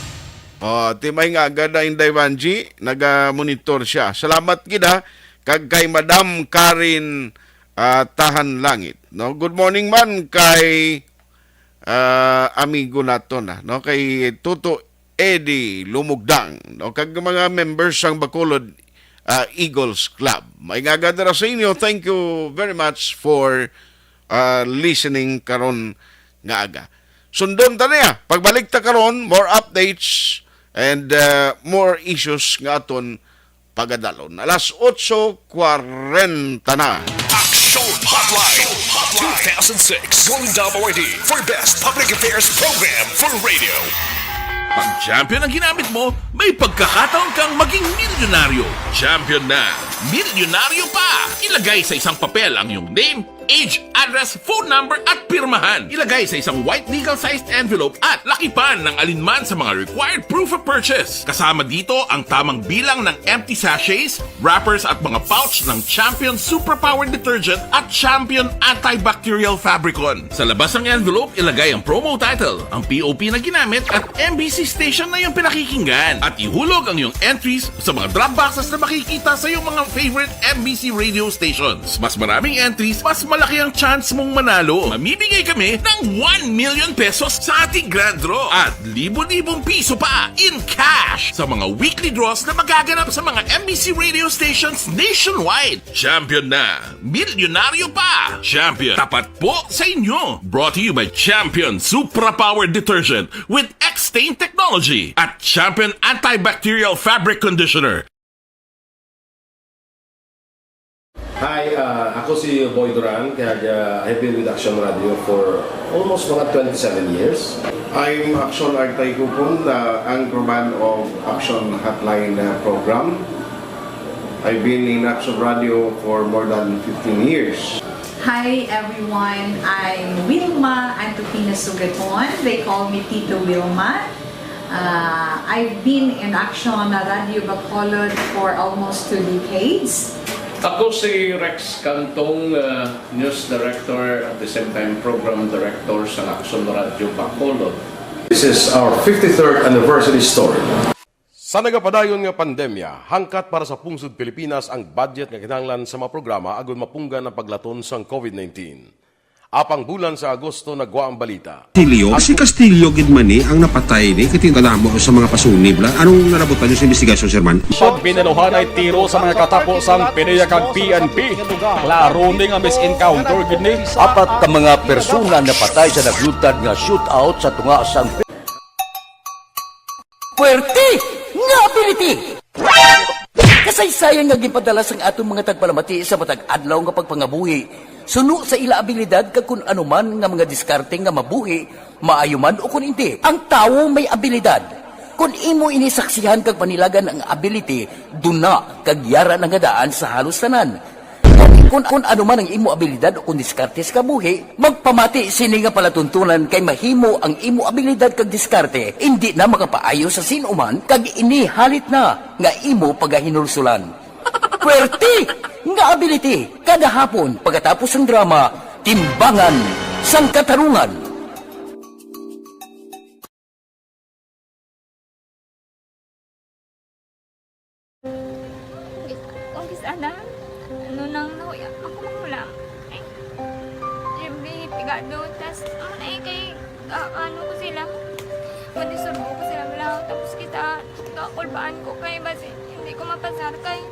Oh, ti may nga agad na Inday Vanji, naga-monitor siya. Salamat gid, ha, kag kay Madam Karen, ah, Tahan Langit, no? Good morning man kay, ah, amigo nato na, no? Kay Tuto Eddie Lumugdang, no? Kag mga members sang Bacolod, ah, Eagles Club. May nga agad na sa inyo. Thank you very much for, ah, listening karon nga aga. Sundon ta niya. Pagbalik ta karon, more updates and, ah, more issues nga aton pagadalon. Alas otso kwarenta na. Action Hotline, two thousand six, Golden Dome Awardee for Best Public Affairs Program for Radio. Pag champion ang ginamit mo, may pagkakataon kang maging milyonaryo. Champion na, milyonaryo pa! Ilagay sa isang papel ang iyong name, age, address, phone number, at pirmahan. Ilagay sa isang white legal-sized envelope at lakipan ng alinman sa mga required proof of purchase. Kasama dito ang tamang bilang ng empty sachets, wrappers, at mga pouch ng Champion Superpower Detergent at Champion Antibacterial Fabricon. Sa labas ng envelope, ilagay ang promo title, ang P O P na ginamit, at M B C station na iyong pinakikinggan. At ihulog ang iyong entries sa mga drop boxes na makikita sa iyong mga favorite M B C radio stations. Mas maraming entries, mas malaki ang chance mong manalo. Mamimigay kami ng one million pesos sa ating grand draw at libo-libong piso pa in cash sa mga weekly draws na magaganap sa mga M B C radio stations nationwide. Champion na! Milyonaryo pa! Champion, tapat po sa inyo! Brought to you by Champion Supra Power Detergent with X-Stain Technology at Champion Antibacterial Fabric Conditioner. Hi, ah, ako si Boy Duran, kag, ah, I've been with Action Radio for almost mga twenty-seven years. I'm Action Artay Kupon, the anchorman of Action Hotline, uh, program. I've been in Action Radio for more than fifteen years. Hi everyone, I'm Wilma Antupina Sugaton. They call me Tito Wilma. Uh, I've been in Action Radio Bacolod for almost two decades. Ako si Rex Cantong, uh, news director, at the same time program director sa Action Radio Bacolod. This is our fifty-third anniversary story. Sa nagapadayon nga pandemya, hangkat para sa pungsod Pilipinas ang budget nga kinahanglan sa mga programa agud mapunggan ang paglaton sang COVID nineteen. Apang bulan sa Agosto nagwa ang balita. Castillo? Si Castillo gid man ni ang napatay ni, kay kadamo sa mga pasunib la. Anong nalabutan niyo sa investigasyon, Sir Man? Pag binaluhan ay tiro sa mga katapo sang PDEA kag P N P. Klaro ni nga mis-encounter gid ni. Apat ka mga persona napatay sa naglutad nga shootout sa tunga sang Puwerte nga ability! Kasaysayan nga ginpadala sang aton mga tagpalamati sa matag adlaw nga pagpangabuhi, suno sa ila abilidad kag kun ano man nga mga diskarte nga mabuhi, maayo man o kun indi, ang tawo may abilidad. Kun imo ini saksihan kag panilagan ang ability, duna kag yara na nga daan sa halos tanan. Kun, kun ano man ang imo abilidad o kun diskarte sa kabuhi, magpamati sini nga palatuntunan kay mahimo ang imo abilidad kag diskarte indi na makapaayo sa sin-o man kag ini halit na nga imo pagahinulsulan. Puwerte nga ability kada hapon pagkatapos sang drama, Timbangan sang Katarungan. Kung kis-, kis-, ana, ano nang nahuya, ako manghulam. Ay, every pigado, tas, ano na eh, kay, ah, ano ko sila, mandisturbo ko sila, wala, tapos kita, kakulbaan ko kay, basi, hindi ko mapasar kay.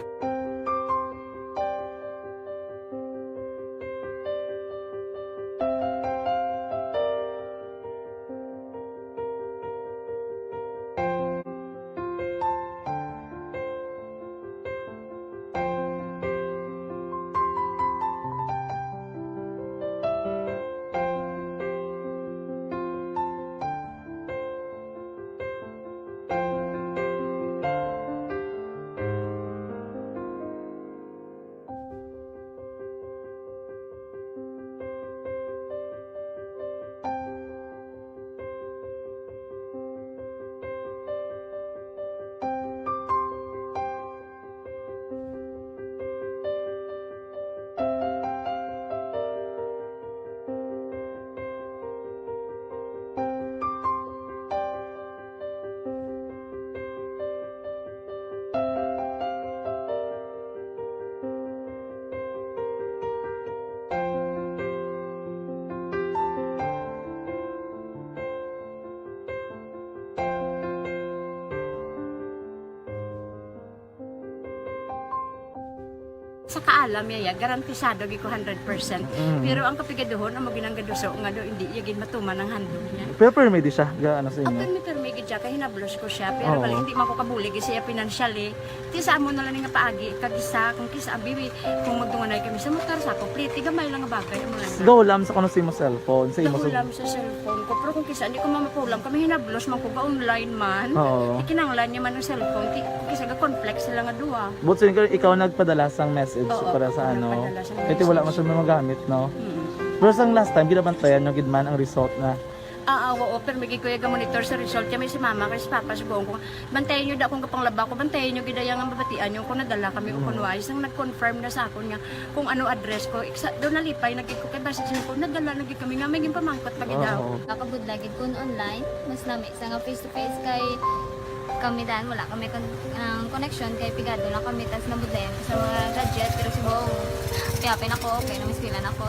Sa kaalam niya, ya, garantisado gid ko hundred percent. Mm. Pero ang kapigaduhon, amo ginanggaduso nga do, hindi iya gid matuman ang handog niya. Pero permi di siya, ga, ano sa inyo? Ang permi, permi gid siya, kay hinablos ko siya. Pero Oo. Bali, hindi man ko kabulig siya financially. Ti sa amo na lang nga paagi, kag isa, kung kisa, abi, kung magdunganay kami sa motor, sa kompleto, gamay lang nga bagay, amo lang. Gahulam sa kuno sa imo cellphone, sa imo sa Gahulam sa cellphone ko, pero kung kisa, hindi ko mamapulam, kami hinablos man ko ga online man. Oo. Ikinanglan niya man ang cellphone, ti, kung kisa, ga-conflict sila nga duha. But so, ikaw, ikaw nagpadala sang message Oo, para sa ako ano? nagpadala sang Kaya ti wala message. man siya magamit, no? Mm. Pero sang last time, ginabantayan nyo gid man ang result na Ah, ah, oo, pero may gid ko iya ga-monitor sa result. Kaya may si mama, kay si papa, sugoon ko, bantayan nyo da akong gapanglaba ko, bantayan nyo gid iya nga mabatian nyo kung nadala kami o Mm. kung wala. Sang nag-confirm na sa akon nga kung ano address ko, iksa, doon nalipay na gid ko kay basi siya ko, nadala na gid kami nga may ginpamangkot pa gid Oo. daw. Nakabudlay gid kun online, mas lami sa nga face to face kay kami dan wala kami kon-, ang connection kay pigado lang kami tas nabudlayan ko sa mga gadget pero subong piyapin ako okay na may eskwela na ko.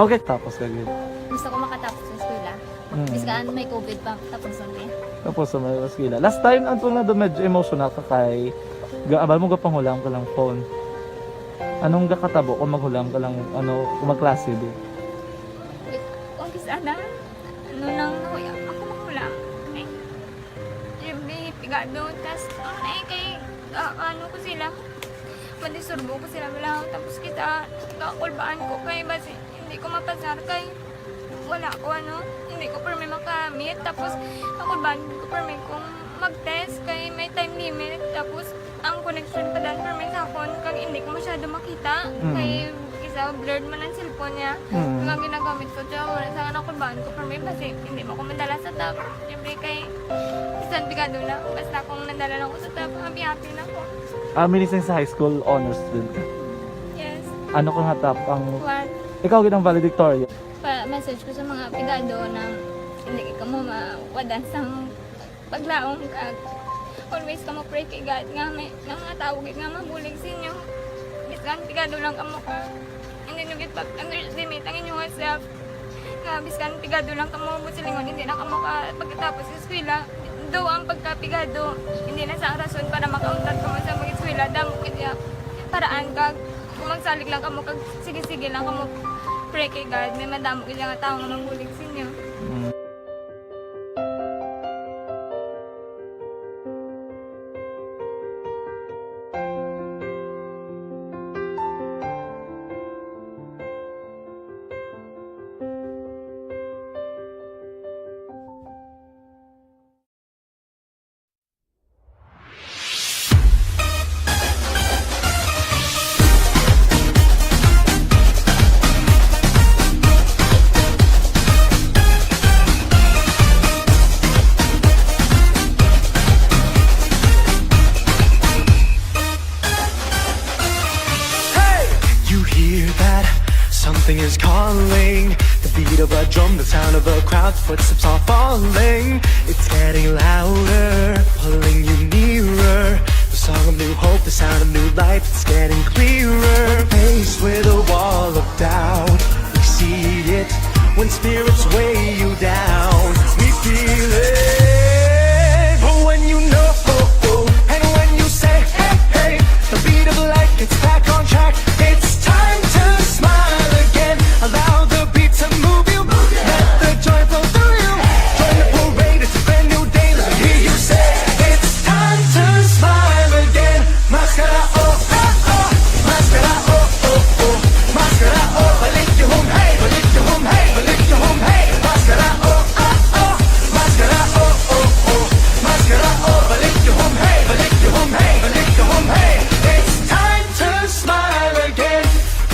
Okay, tapos ka gid. Gusto ko makatapos sa eskwela. Mm. Biskan may covid pa, tapos ang day. Tapos sa may eskwela. Last time, ang tunga doon, medyo emotional ka kay ga-, abal mo gapanghulam ka lang phone. Anong gakatabo kung maghulam ka lang, ano, kung magklase di? Kung kis-, ana, ano lang, nahuya, ako manghulam. Ay, every pigado, tas, ano na eh, kay, ah, ano ko sila, mandisturbo ko sila, wala, tapos kita, kakulbaan ko kay, basi, hindi ko mapasar kay, wala ko, ano, hindi ko permi makamit. Tapos, ako ba, hindi ko permi kung mag-test kay may time limit. Tapos, ang connection pa dan permi sa akon, kag hindi ko masyado makita. Mm. Kay, isa, blurred man ang cellphone niya. Mm. Ang ginagamit ko, siya, wala sa akin, ako ba, ko permi, basi, hindi mo ko madala sa top. Siyempre, kay, bisan pigado na, basta kung nadala lang ko sa top, happy-happy na ko. Ah, meaning sa high school, honor student ka? Yes. Ano ka nga top ang One. Ikaw gid ang valedictorian? Pa-message ko sa mga pigado na hindi ka mo mawadan sang paglaom kag always ka mo pray kay God nga may, nga mga tawo gid nga mabulig sa inyo. Bisan pigado lang kamo ka. Hindi nyo gid pag-underestimate ang inyong self. Biskan pigado lang kamo mo silingon, hindi na kamo ka pagkatapos sa eskwela. Do ang pagkapigado, hindi na sa rason para makauntat kamo sa mga eskwela. Damo kaya paraan kag kung magsalig lang kamo kag sige-sige lang kamo pray kay God, may madamo kaya nga tao nga magbulig sa inyo. Hey! You hear that? Something is calling. The beat of a drum, the sound of a crowd, footsteps are falling. It's getting louder, pulling you nearer. The song of new hope, the sound of new life, it's getting clearer. Faced with a wall of doubt, we see it. When spirits weigh you down, we feel it. But when you know, and when you say, hey, hey, the beat of life gets back on track. It's time to smile again. Allow the beat to move you. Let the joy flow through you. Join the parade, it's a brand new day. Let me hear you say, it's time to smile again. Maskara, oh, oh, oh. Maskara, oh, oh, oh. Maskara, oh, balik yung hum, hey, balik yung hum, hey, balik yung hum, hey. Maskara, oh, oh, oh. Maskara, oh, oh, oh. Maskara, oh, balik yung hum, hey, balik yung hum, hey, balik yung hum, hey. It's time to smile again.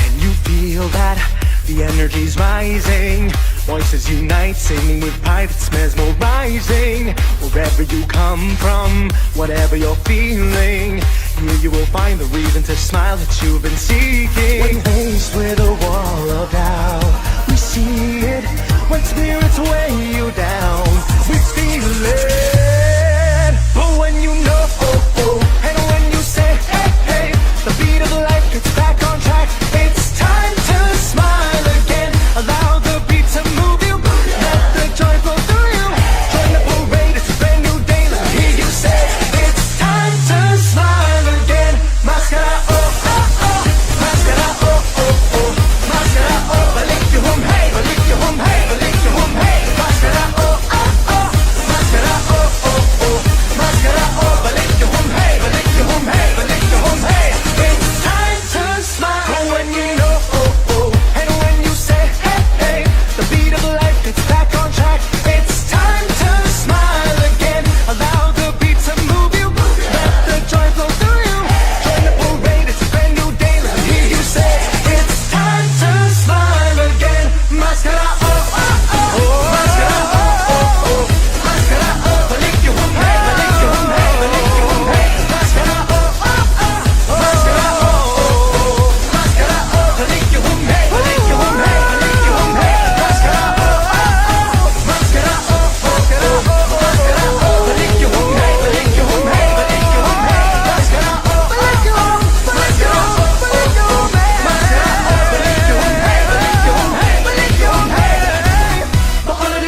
And you feel that the energy's rising. Voices unite, singing with pride, it's mesmerizing. Wherever you come from, whatever you're feeling, here you will find the reason to smile that you've been seeking. When faced with a wall of doubt, we see it. When spirits weigh you down, we feel it. But when you know, oh, oh, and when you say, hey, hey, the beat of life gets back on track. It's time to smile again. Allow the beat to move you. Let the joy flow through you. Join the parade, it's a brand new day. Let me hear you say, it's time to smile again. Maskara, oh, oh, oh. Maskara, oh, oh, oh. Maskara, oh, balik yung hum, hey, balik yung hum, hey, balik yung hum, hey. Maskara, oh, oh, oh. Maskara, oh, oh, oh. Maskara, oh, balik yung hum, hey, balik yung hum, hey, balik yung hum, hey. It's time to smile. But when you know, oh, oh, and when you say, hey, hey, the beat of life gets back on track. It's time to smile again. Allow the beat to move you. Let the joy flow through you. Join the parade, it's a brand new day. Let me hear you say, it's time to smile again. Maskara, oh, oh, oh. Maskara, oh, oh, oh. Maskara, oh, balik yung hum, hey, balik yung hum, hey, balik yung hum, hey. Maskara, oh, oh, oh. Maskara, oh, oh, oh.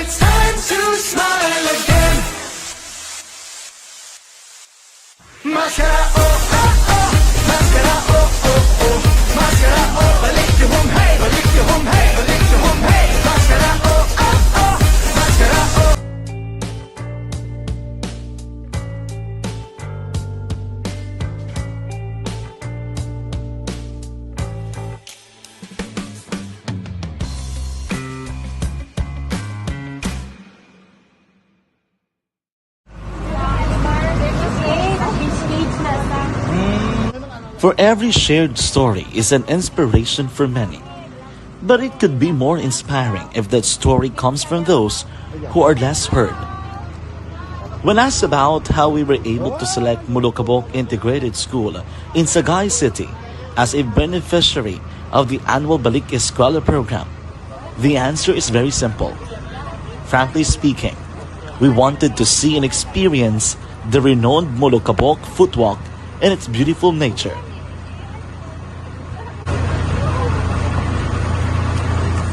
It's time to smile again. Maskara, oh, oh, oh. Maskara, oh, oh, oh. Maskara, oh, balik yung hum, hey, balik yung hum, hey, balik yung hum, hey. Maskara, oh, oh, oh. Maskara, oh. For every shared story is an inspiration for many. But it could be more inspiring if that story comes from those who are less heard. When asked about how we were able to select Molokabok Integrated School in Sagay City as a beneficiary of the annual Balik Eskwela program, the answer is very simple. Frankly speaking, we wanted to see and experience the renowned Molokabok Footwalk and its beautiful nature.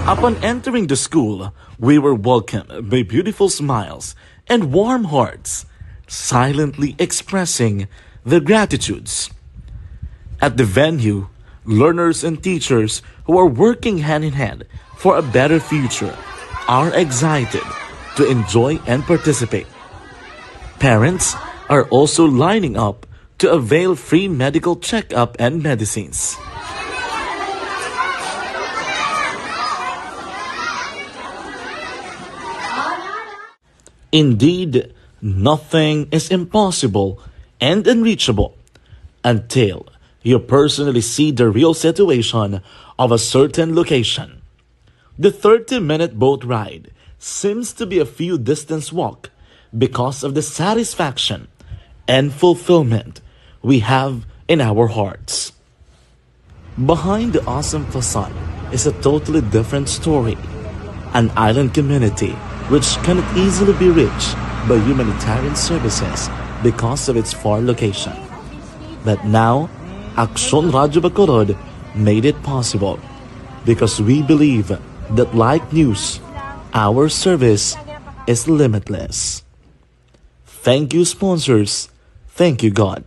Upon entering the school, we were welcomed by beautiful smiles and warm hearts, silently expressing their gratitudes. At the venue, learners and teachers who are working hand in hand for a better future are excited to enjoy and participate. Parents are also lining up to avail free medical checkup and medicines. Indeed, nothing is impossible and unreachable until you personally see the real situation of a certain location. The thirty-minute boat ride seems to be a few distance walk because of the satisfaction and fulfillment we have in our hearts. Behind the awesome facade is a totally different story, an island community which cannot easily be reached by humanitarian services because of its far location. But now, Aksyon Radyo Bacolod made it possible because we believe that, like news, our service is limitless. Thank you, sponsors. Thank you, God.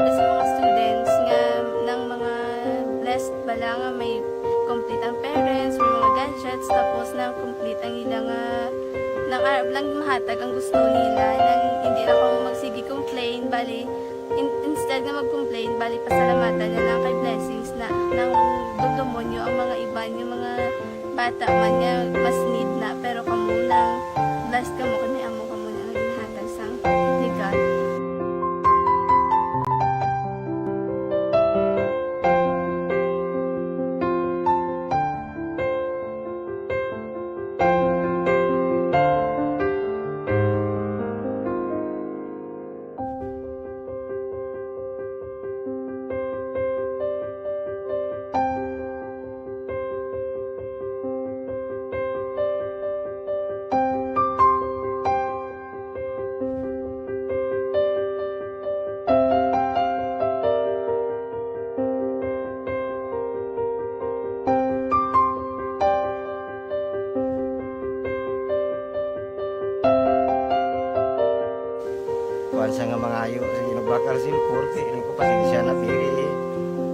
Sa mga students nga nang mga blessed bala nga may complete ang parents, may mga gadgets, tapos nang complete ang ila nga, nang arab lang mahatag ang gusto nila, nang hindi na ko magsige complain, bali, in-, instead nga mag-complain, bali, pasalamatan na lang kay blessings na, nang dumdumo nyo ang mga iban, yung mga bata man nga mas need na, pero kamo lang, blessed kamo kay may amo kamo na nga ginhatag sang ni God. Kuan sa nga mangayo sa ginagbakal cellphone, kay ining ko pasensya na, pero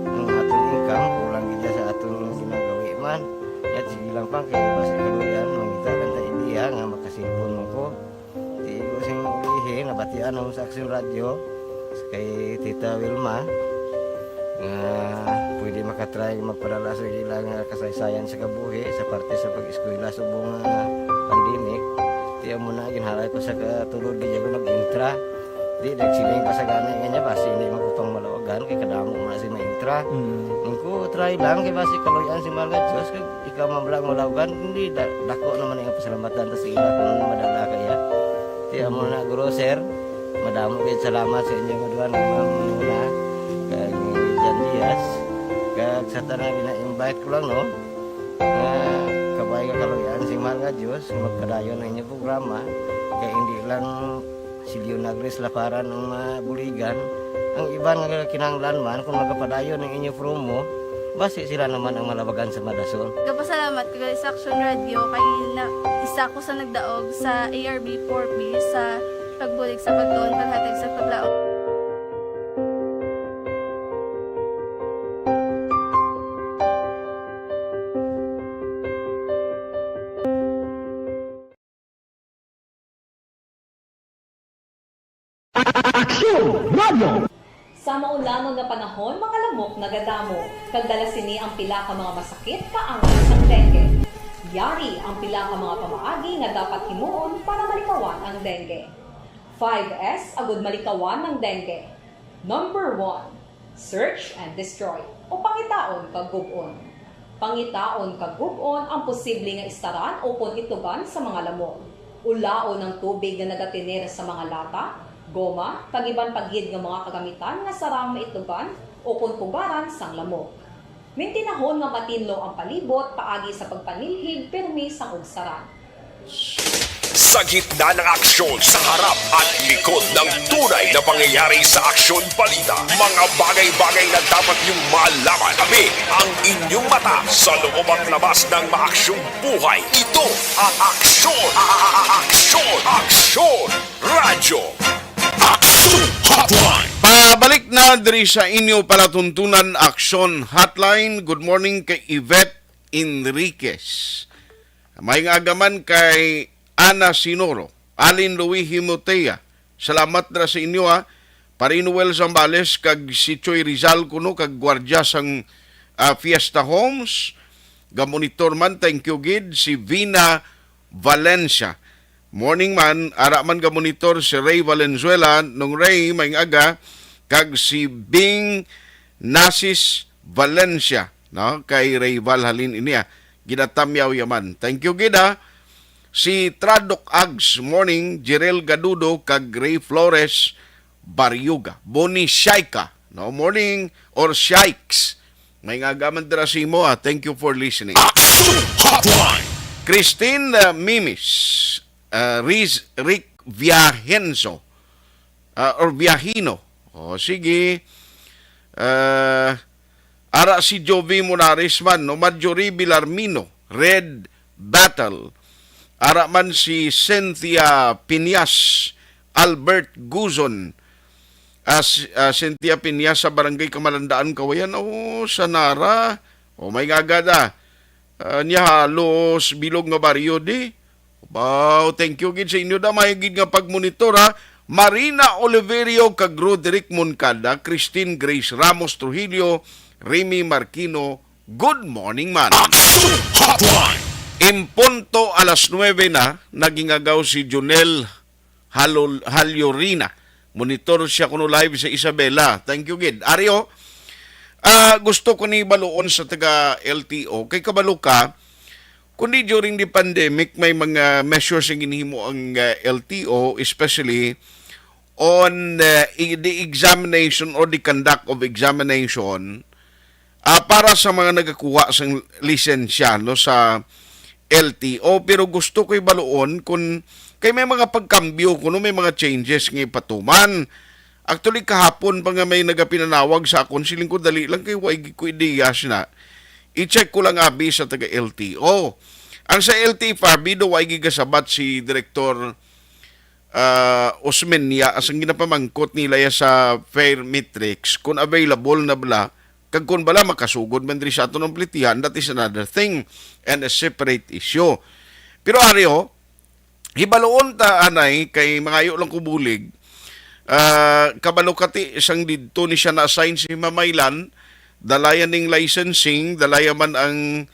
ang aton income kulang gid sa aton ginagawi man. Yat sige lang pa, kay basi kaluyan, mangita lang ta idea nga makasilpon man ko. Di ko sing ulihi, nabatian ako sa Aksyon Radyo, kay Tita Wilma, nga pwede makatry magpadala sa ila nga kasaysayan sa kabuhi sa parte sa pag-eskwela subong nga pandemic. Ti amo na, ginhalay ko sa katulod, di ako nag-intra. Di, nagsiling pa sa gani nga niya, basi hindi magkupang malawagan, kay kadamo mo na si maintra. Mm. Ang ko, try lang, kay basi kaluyan si mahal nga Diyos, kay ikaw man lang malawagan, hindi, da-, dako naman ang pasalamatan ta sa ila kung madala kaya. Ti amo na, guro, sir, madamo kayo salamat sa inyo nga duha, nga mga muna, kag ni Jan Diaz, kag sa tanan, gina-invite ko lang, no? Nga kabay nga kaluyan si mahal nga Diyos, magpadayon ang inyong programa, kay hindi lang si Leonagris Laparan ang mabuligan, Ang iban nga kinahanglan man, kung magapadayon ang inyo promo, basi sila naman ang malabagan sa madason. Gapasalamat ko gali sa Action Radio kay na isa ko sa nagdaog sa A R B four B sa pagbulig sa pagtuon, paghatag sa paglaom. Aksyon Radio. Sa maulanon nga panahon, mga lamok nagadamo, kag dala sini ang pila ka mga masakit kaangay sang dengue. Yari ang pila ka mga pamaagi nga dapat himuon para malikawan ang dengue. Five S agud malikawan ang dengue. Number one, search and destroy, o pangitaon kag gub-on. Pangitaon kag gub-on ang posible nga istaran ukon itlogan sa mga lamok. Ulaon ang tubig nga nagatener sa mga lata, goma, kag iban pa gid nga mga kagamitan nga sarang maitlogan ukon pugaran sang lamok. Mintinahon nga matinlo ang palibot paagi sa pagpanilhig pirmi sang ugsaran. Sa gitna ng aksyon, sa harap at likod ng tunay na pangyayari sa Aksyon Balita, mga bagay-bagay na dapat niyong malaman. Tabi ang inyong mata sa loob at labas ng maaksyong buhay. Ito ang Aksyon, a- a- a- Aksyon, Aksyon Radyo. Aksyon Hotline. Pabalik na diri sa inyo palatuntunan, Aksyon Hotline. Good morning kay Yvette Enriquez. May nga agaman kay Ana Sinoro, Alin Louis Himotea. Salamat na sa inyo, ha. Pare Noel Zambales kag si Choy Rizal kuno kag gwardya sang, ah, Fiesta Homes. Gamonitor man, thank you gid. Si Vina Valencia. Morning man, ara man gamonitor si Ray Valenzuela, Nung Ray, may aga, kag si Bing Nasis Valencia, no? Kay Ray Val halin ini, ah. Ginatamyaw yaman. Thank you gid, ah. Si Tradok Ags, morning, Jirel Gadudo, kag Ray Flores Barriuga. Boni Shaika, no? Morning or Shikes. May nga agaman dira sa imo, ah. Thank you for listening. Action Hotline. Christine, ah, Mimis, ah, Riz, Rick Viajenzo, ah, or Viajino. O, sige. Ah, ara si Jovi Monares man, no? Marjorie Villarmino, Red Battle. Ara man si Cynthia Piñas, Albert Guzon, as, ah, Cynthia Piñas sa Barangay Kamalandaan, Kawayan. O, sa Nara. O, may nga agad, ah. Ah, niya halos bilog nga baryo di. Wow, thank you gid sa inyo, damay gid nga pagmonitor, ha. Marina Oliverio kag Roderick Moncada, Christine Grace Ramos Trujillo, Remy Marquino, good morning man. Action Hotline. Impunto alas nuebe na, nagingagaw si Junel Halol-, Halyurina. Monitor siya kuno live sa Isabela. Thank you gid. Ari, o, ah, gusto ko ni baluon sa taga L T O. Kay kabalo ka, kundi during the pandemic, may mga measures ang ginhimo ang, ah, L T O, especially on, ah, i-, the examination or the conduct of examination, ah, para sa mga nagakuha sang lisensya, no, sa L T O. Pero gusto ko ibaluon kung kay may mga pagkambyo kuno, may mga changes nga ipatuman. Actually, kahapon pa nga may nagapinanawag sa akon, siling ko, "Dali lang kay wa gid ko ideya sina. I-check ko lang abi sa taga L T O." Ang sa L T F R B do, wa gigasabat si Direktor, ah, Osmeña, as ang ginapamangkot nila ya sa Fare Matrix, kung available na bala, kag kung bala makasugod man diri sa aton ang plitihan, that is another thing and a separate issue. Pero ari, o, hibaluon ta anay kay mangayo lang ko bulig. Ah, kabalo ka ti, sang didto ni siya na-assign si Mamaylan, dala ya ning licensing, dala ya man ang,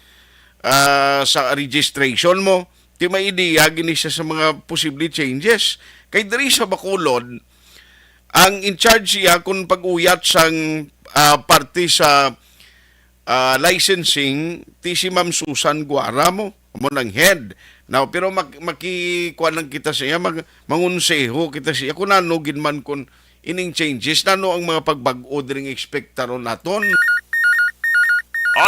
ah, sa registration mo. Ti may ideya gini siya sa mga posible changes. Kay diri sa Bacolod, ang in charge siya kung pag-uyat sang, ah, parte sa, ah, licensing, ti si Ma'am Susan Guara mo, amo nang head. Now, pero mak-, makikuan lang kita sa iya, mag-, mangonseho kita sa iya kung ano gid man kung ining changes, nano ang mga pagbag-o diri nga ekspektaron naton.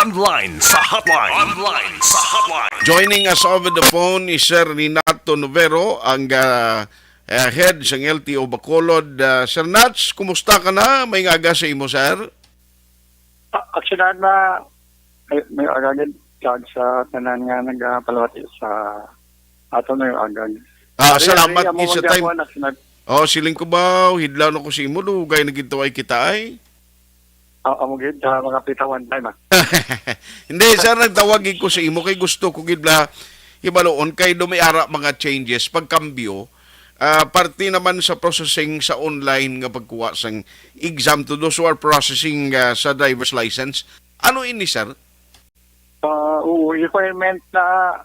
Online sa hotline. Online sa hotline. Joining us over the phone is Sir Renato Novero, ang, ah, eh, head sang L T O Bacolod. Ah, Sir Nats, kumusta ka na? May ngaga sa imo, sir? Ah, actually, na, may, may agagid kag sa tanan nga nagapalawati sa ato na yung agag. Ah, Ari, salamat ari, amo ni sa man time. Gyapon, actually. Oh, siling ko ba, hidlaw na ko sa imo, dugay na gid to ay kita ay. Ah, amo gid, ah, mga pita one time, ah. Hindi, sir, nagtawag gid ko sa imo kay gusto ko gid la hibaluon kay do may ara mga changes, pagkambyo, ah, parte naman sa processing sa online nga pagkuha sang exam to those who are processing, ah, sa driver's license. Ano ini, sir? Ah, oo, requirement na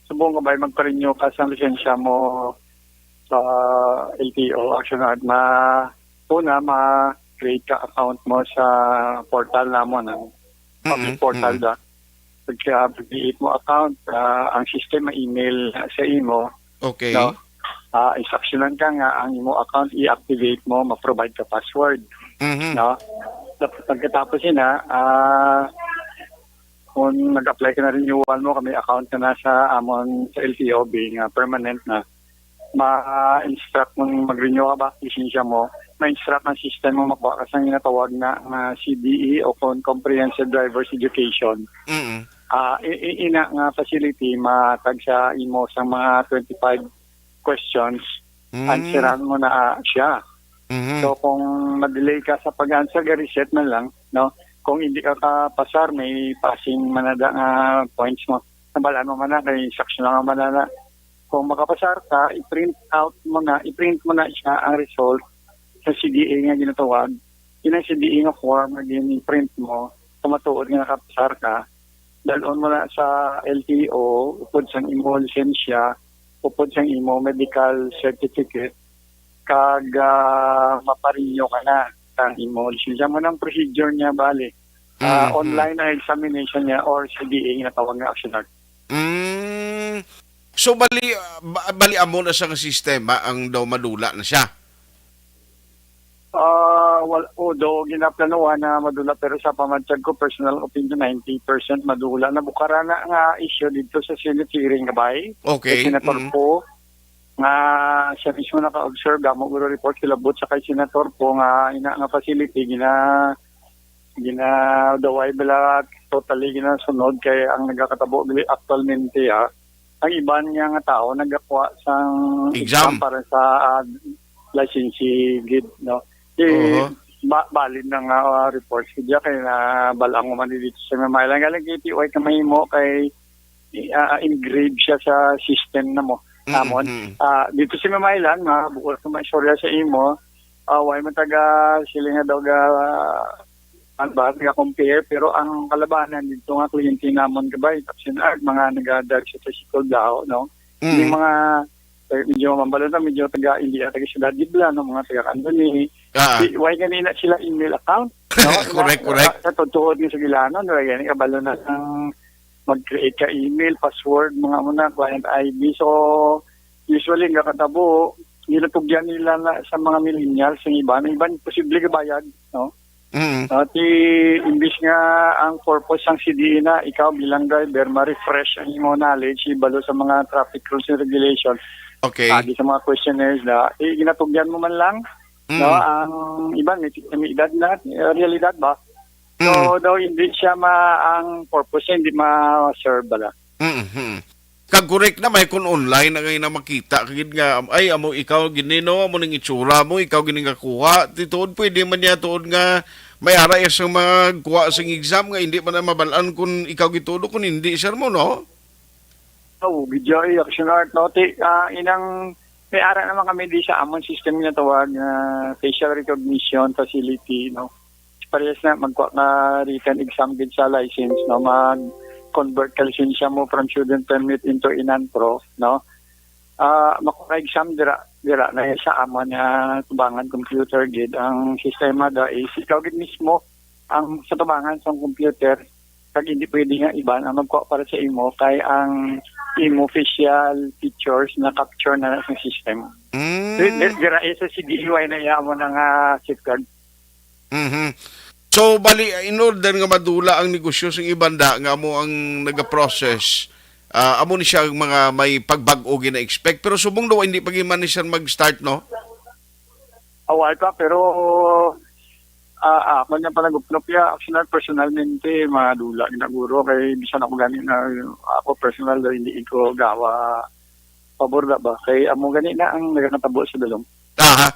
subong nga bay magpa-renew ka sa lisensya mo sa L T O, actually, na una, ma-create ka account mo sa portal namon, ang public Mm-mm, portal mm-mm. Da. Pagka create mo account, ah, ang system ma-email sa imo, Okay. No? Ah, instructionan ka nga ang imo account i-activate mo, ma-provide ka password. Mhm. No? Dap-, pagkatapos yun, ah, ah, kung nag-apply ka na renewal mo, kami account ka na sa amon sa L T O B nga permanent na, ma-instruct mo mag-renew ka ba, lisensya mo, ma-instruct ang system mo, makuha ka sa ginatawag na, nga C D E o kon Comprehensive Driver's Education. Mm. Ah, i-, i-, ina nga facility, matag sa imo sa mga twenty-five questions, Mm. Answeran mo na, ah, siya. Mhm. So, kung ma-delay ka sa pag-answer, ga-reset na lang, no? Kung hindi ka kapasar, may passing manada nga points mo. Nabalaan mo man na, kay instruction lang man na. Kung makapasar ka, i-print out mo na, i-print mo na siya ang result sa C D A nga ginatawag. Yun ang C D A nga form nga gin-print mo, kung matuod nga nakapasar ka, dalon mo na sa L T O, upod sang imo lisensya, upod sang imo medical certificate, kag, ah, maparinyo ka na sang imo lisensya. Mo nang procedure niya, bali. Ah, Mm, mm. Online ang examination niya or C D A nga tawag nga action art. Mm. So, bali, ah, ba-, bali amo na sa nga sistema ang daw madula na siya? Ah, wal-, although ginaplanuhan na madula, pero sa pamantiyag ko, personal opinion, ninety percent madula na. Bukarana nga issue dito sa Senate hearing, kabay. Okay, Kay Senator mm. Poe, nga siya mismo naka-observe, damo guro report kilabot sa kay Senator Poe nga ina nga facility, gina-, ginadaway bala, totally ginasunod kay ang nagakatabo gali actualmente, ah, ang iban niya nga tao nagakuha sang Exam. exam para sa, ah, licensee gid, no? Di, Oho. ba-, balid na nga, ah, reports ko diya kay na balang man dito sa Mamaylan. Galing K P Y ka mahimo kay, ah, engrave siya sa system na mo. Mm, Namon, mm. Ah, dito sa Mamaylan, nga buot ko maistorya sa imo, ah, way man taga sila nga daw ga, ano ba, taga compare, pero ang kalabanan dito nga kliyente namon, kabay, Tapsin Art, mga naga-drive sa tricycle daw, no? Mm. Yung mga, eh, medyo mambalo na, medyo taga, hindi na taga siyudad, di ba, no? Mga taga Candoni. Ah. Di, why ganina sila email account? No? Correct, Na, correct. Sa, sa tutuod nga sa Gilano, no? Why ganina, kabalo na ang mag-create ka email, password, mga muna, client I D. So, usually, nga katabo, ginatugyan nila na sa mga millennials, yung iba, ang iban, posible kabayad, no? Mm. Ati, imbis nga ang purpose sang C D E na ikaw bilang driver, ma-refresh ang imo knowledge, ibalo sa mga traffic rules and regulation, Okay. agi sa mga questionnaires na, eh, ginatugyan mo man lang, Mm. no? Ang iban, may, may edad na, eh, realidad ba? So, Mm. daw hindi siya ma-, ang purpose niya, hindi ma-serve bala. Mm, mm. Kag correct na, may kun online na ngay na makita ka gid nga, ay, amo ikaw gini, no? Amo ning itsura mo, ikaw gini nga kuha. Ti tuod, pwede man niya tuod nga may ara iya sang magkuha sang exam nga hindi man na mabal-an kun ikaw gitudo kun hindi, sir mo, no? Oo, gid ya, eh, action art, no? Ti, ah, inang, may ara naman kami di sa amon system nga tawag nga facial recognition facility, no? Parehas na, magkuha ka written exam gid sa license, no? Mag-convert ka lisensya mo from student permit into inan pro, no? Ah, makuha ka exam dira, dira na sa amon nga tubangan computer gid. Ang sistema da is ikaw gid mismo ang sa tubangan sa computer, kag hindi pwede nga iban ang magkuha para sa imo kay ang imo facial features na capture na sa system. Mm. Di-, di-, dira, eh, sa C D E Y na iya mo na nga safeguard. Mhm. So, bali, in order nga madula ang negosyo sa iban da nga mo ang nagaprocess, Ah, amo ni siya ang mga may pagbag-o gina-expect. Pero subong daw, hindi pa gyud man ni siya mag-start, no? Away pa, pero, ah, ah, ako niya panagupnop ya, actually, personalmente, madula gina guro, kay bisan ako gani na, ako personal, hindi ko gawa pabor na ba? Kay amo gani na ang nagatabo sa dalom. Aha.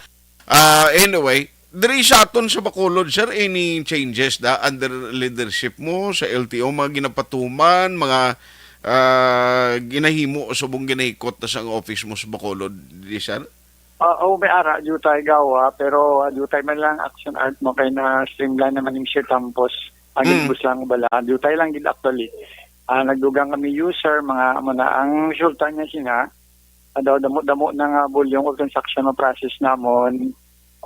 Ah, anyway, diri sa aton sa Bacolod, sir, any changes da under leadership mo sa L T O, mga ginapatuman, mga, ah, ginahimo subong ginahikot na sa office mo sa Bacolod, di, sir? Ah, oh, may ara, dutay gawa, pero, ah, dutay man lang action art mo kay na-streamline naman yung shit tampos. Ang Mm. Gilbos lang bala, dutay lang gid actually. Ah, nagdugang kami user, mga amo na. Ang resulta niya sina, ah, daw damo-damo na nga volume of transaction ma-process namon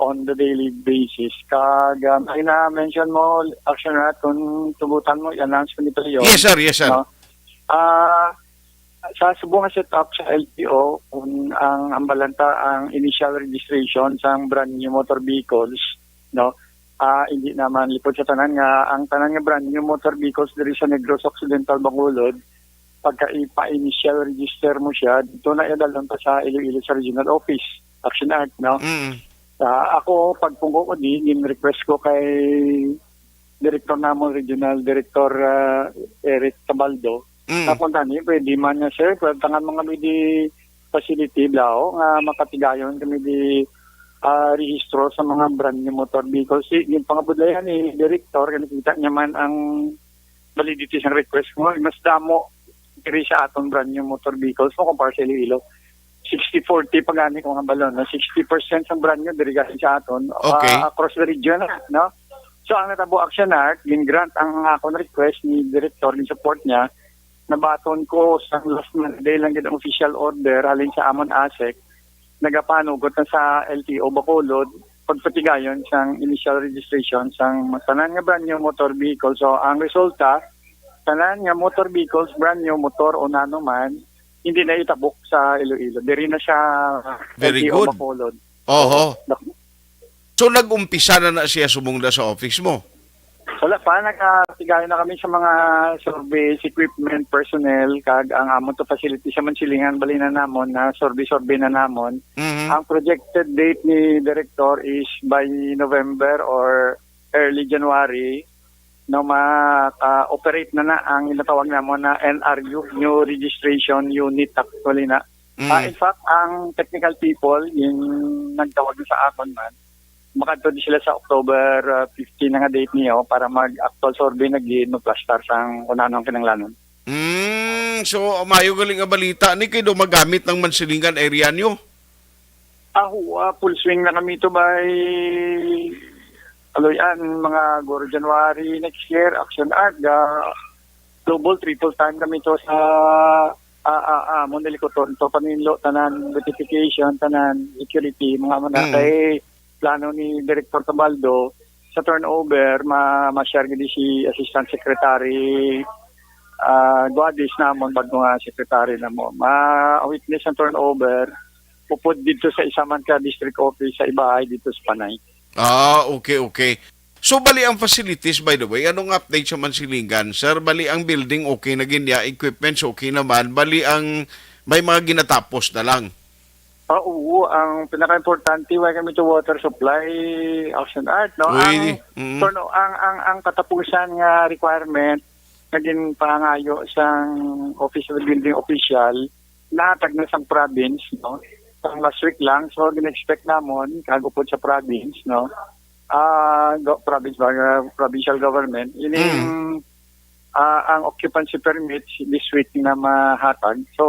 on the daily basis. Kag, ah, ay na-mention mo, action art, kung tugutan mo, i-announce ko nito yun. Yes, sir. Yes, sir. No? Ah, sa subong nga setup sa L T O, kung ang ambalanta ang initial registration sang brand new motor vehicles, no? Ah, hindi naman lipod sa tanan nga ang tanan nga brand new motor vehicles diri sa Negros Occidental, Bacolod, pagka ipa-initial register mo siya, dito na idalon pa sa Iloilo sa regional office, Action Art, no? Mm. Ah, ako, pagpungko ko di, gin-request ko kay Director namon, Regional Director, ah, Eric Tabaldo, Mm. Tapos tani, pwede man nga, sir, pwede tangan mga may di facility, blaho, nga makatigayon kami di, ah, rehistro sa mga brand new motor vehicles. Si, yung pangabudlayan ni Director, kaya nakita niya man ang validity sang request mo, mas damo diri sa aton brand new motor vehicles mo kumpara sa Iloilo. Sixty forty pa gani kung ang balon, no? Sixty percent sang brand new diri gani sa aton, Okay. ah, across the region, no? So, ang natabo, Action Art, gin-grant ang akon request ni Director, gin-support niya, nabaton ko sang last Monday lang gid ang official order halin sa amon ASEC, nagapanugot na sa L T O Bacolod, pagpatigayon sang initial registration sang tanan nga brand new motor vehicle. So, ang resulta, tanan nga motor vehicles, brand new motor o nano man, hindi na itabok sa Iloilo. Diri na siya Very L T O good. Bacolod. Oho. Nak- So, nag-umpisa na na siya sumungda sa office mo? Wala pa, nagkatigayon na kami sa mga survey equipment personnel, kag ang amon to facility sa Mansilingan, bali na namon, na survey-survey na namon. Mhm. Ang projected date ni Director is by November or early January, no, maka-operate na na ang ginatawag namon na N R U, New Registration Unit, actually na. Mm. Ah, in fact, ang technical people, yung nagtawag sa akon man, makadto di sila sa October, ah, fifteen na nga date niyo para mag-actual survey na gid, mag-plastar sang kung ano ang kinahanglanon. Mm, so, mayo gali nga balita ni kay do magamit ng Mansilingan area niyo? Ah, oo, ah, full swing na kami to by, aloy-an, mga guro January next year, Action Art, ga double, triple time kami to sa, ah, ah, ah, mo nilikuton to, paninlo, tanan, beautification, tanan, security, mga, mga Mm. kay plano ni Director Tabaldo, sa turnover, ma-, ma-share gid si Assistant Secretary, ah, Guadis namon, bag-o nga secretary na mo. Ma-witness ang turnover, upod dito sa isa man ka district office sa Ibahay dito sa Panay. Ah, okay, okay. So, bali ang facilities, by the way, anong update sa Mansilingan, sir? Bali ang building, okay na gid niya, equipments, okay naman. Bali ang may mga ginatapos na lang. Ah, oo, ang pinaka-importante, wala kami to water supply, Action Art, no? Uy, Ang, mm. turno-, ang, ang, ang katapusan nga requirement, naging pangayo sang Office of the Building Official, nahatag na sang province, no? Sang last week lang, so gina-expect namon, kag upod sa province, no? Ah, go-, province ba, ah, provincial government, ining, Mm. ah, ang occupancy permit this week na mahatag. So,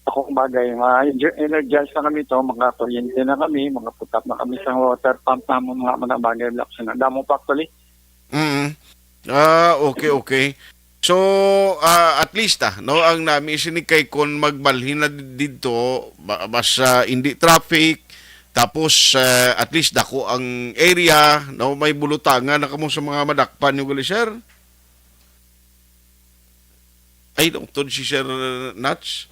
akong bagay, ma-energize na kami to, makakuryente na kami, makaputap na kami sa water pump namon, mga, mga bagay, laksa na. Damo pa actually. Mm. Ah, okay, okay. So, ah, at least, ah, no, ang nami sini kay kon magbalhin na di-, didto, ma-, mas, ah, hindi traffic, tapos, ah, at least dako ang area, no, may bulutangan na kamo sa mga madakpan niyo gali, sir. Ay, tungtod si Sir Nats.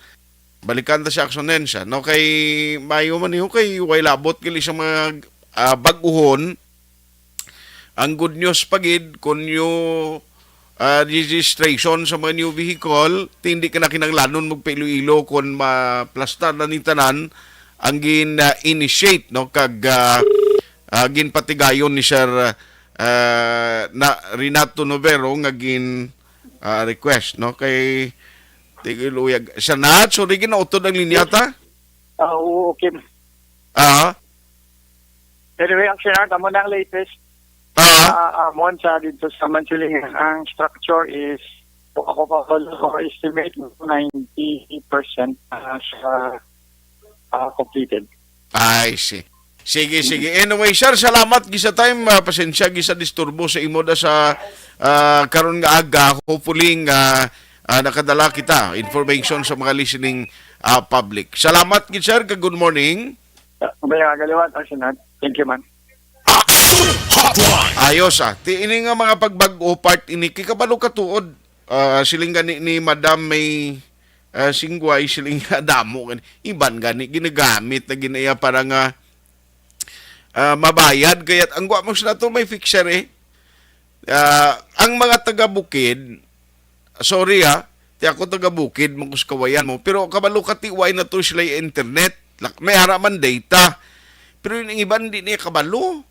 Balikan ta si Action Art, no, kay mayo man niyo kay way labot gali sa mga, ah, bag-uhon. Ang good news pa gid, kun niyo, ah, registration sa mga new vehicle, ti hindi ka na kinahanglanon magpa-Iloilo kon maplastar na ni tanan ang gin-initiate, no, kag, ah, ah, ginpatigayon ni Sir, ah, na Renato Novero nga gin, ah, request, no, kay Tigiluyag. Siya na, sorry, ginautod ang linya ta? Ah, oo, okay. Ah, Anyway, ang sinar, amo na ang latest. Ah, ah, ah, mo sa dito sa Mansilingan. Ang structure is, ako pa, ako estimate, ninety percent na siya, ah, completed. I see. Sige, sige. Anyway, sir, salamat gid sa time. Ah, pasensya gid sa disturbo sa imo da sa, ah, karon nga aga. Hopefully nga, ah, nakadala kita information sa mga listening, ah, public. Salamat gid, sir, kag good morning. Ah, may nga galiwat, ang sinar. Thank you, man. Action Hotline. Ayos, ah. Ti ini nga mga pagbag-o, part ini, kay kabalo ka tuod. Ah, siling gani ni Madam May, ah, Singway, siling nga damo gani. Iban gani ginagamit na ginaya para nga, ah, mabayad. Kaya't ang gwa mo sa nato may fixer, eh. Ah, ang mga taga-bukid, sorry, ah, ti ako taga-bukid, mangkus kawayan mo, pero kabalo ka ti way na to sila internet. Lak-, may ara man data. Pero yung iban, di niya kabalo.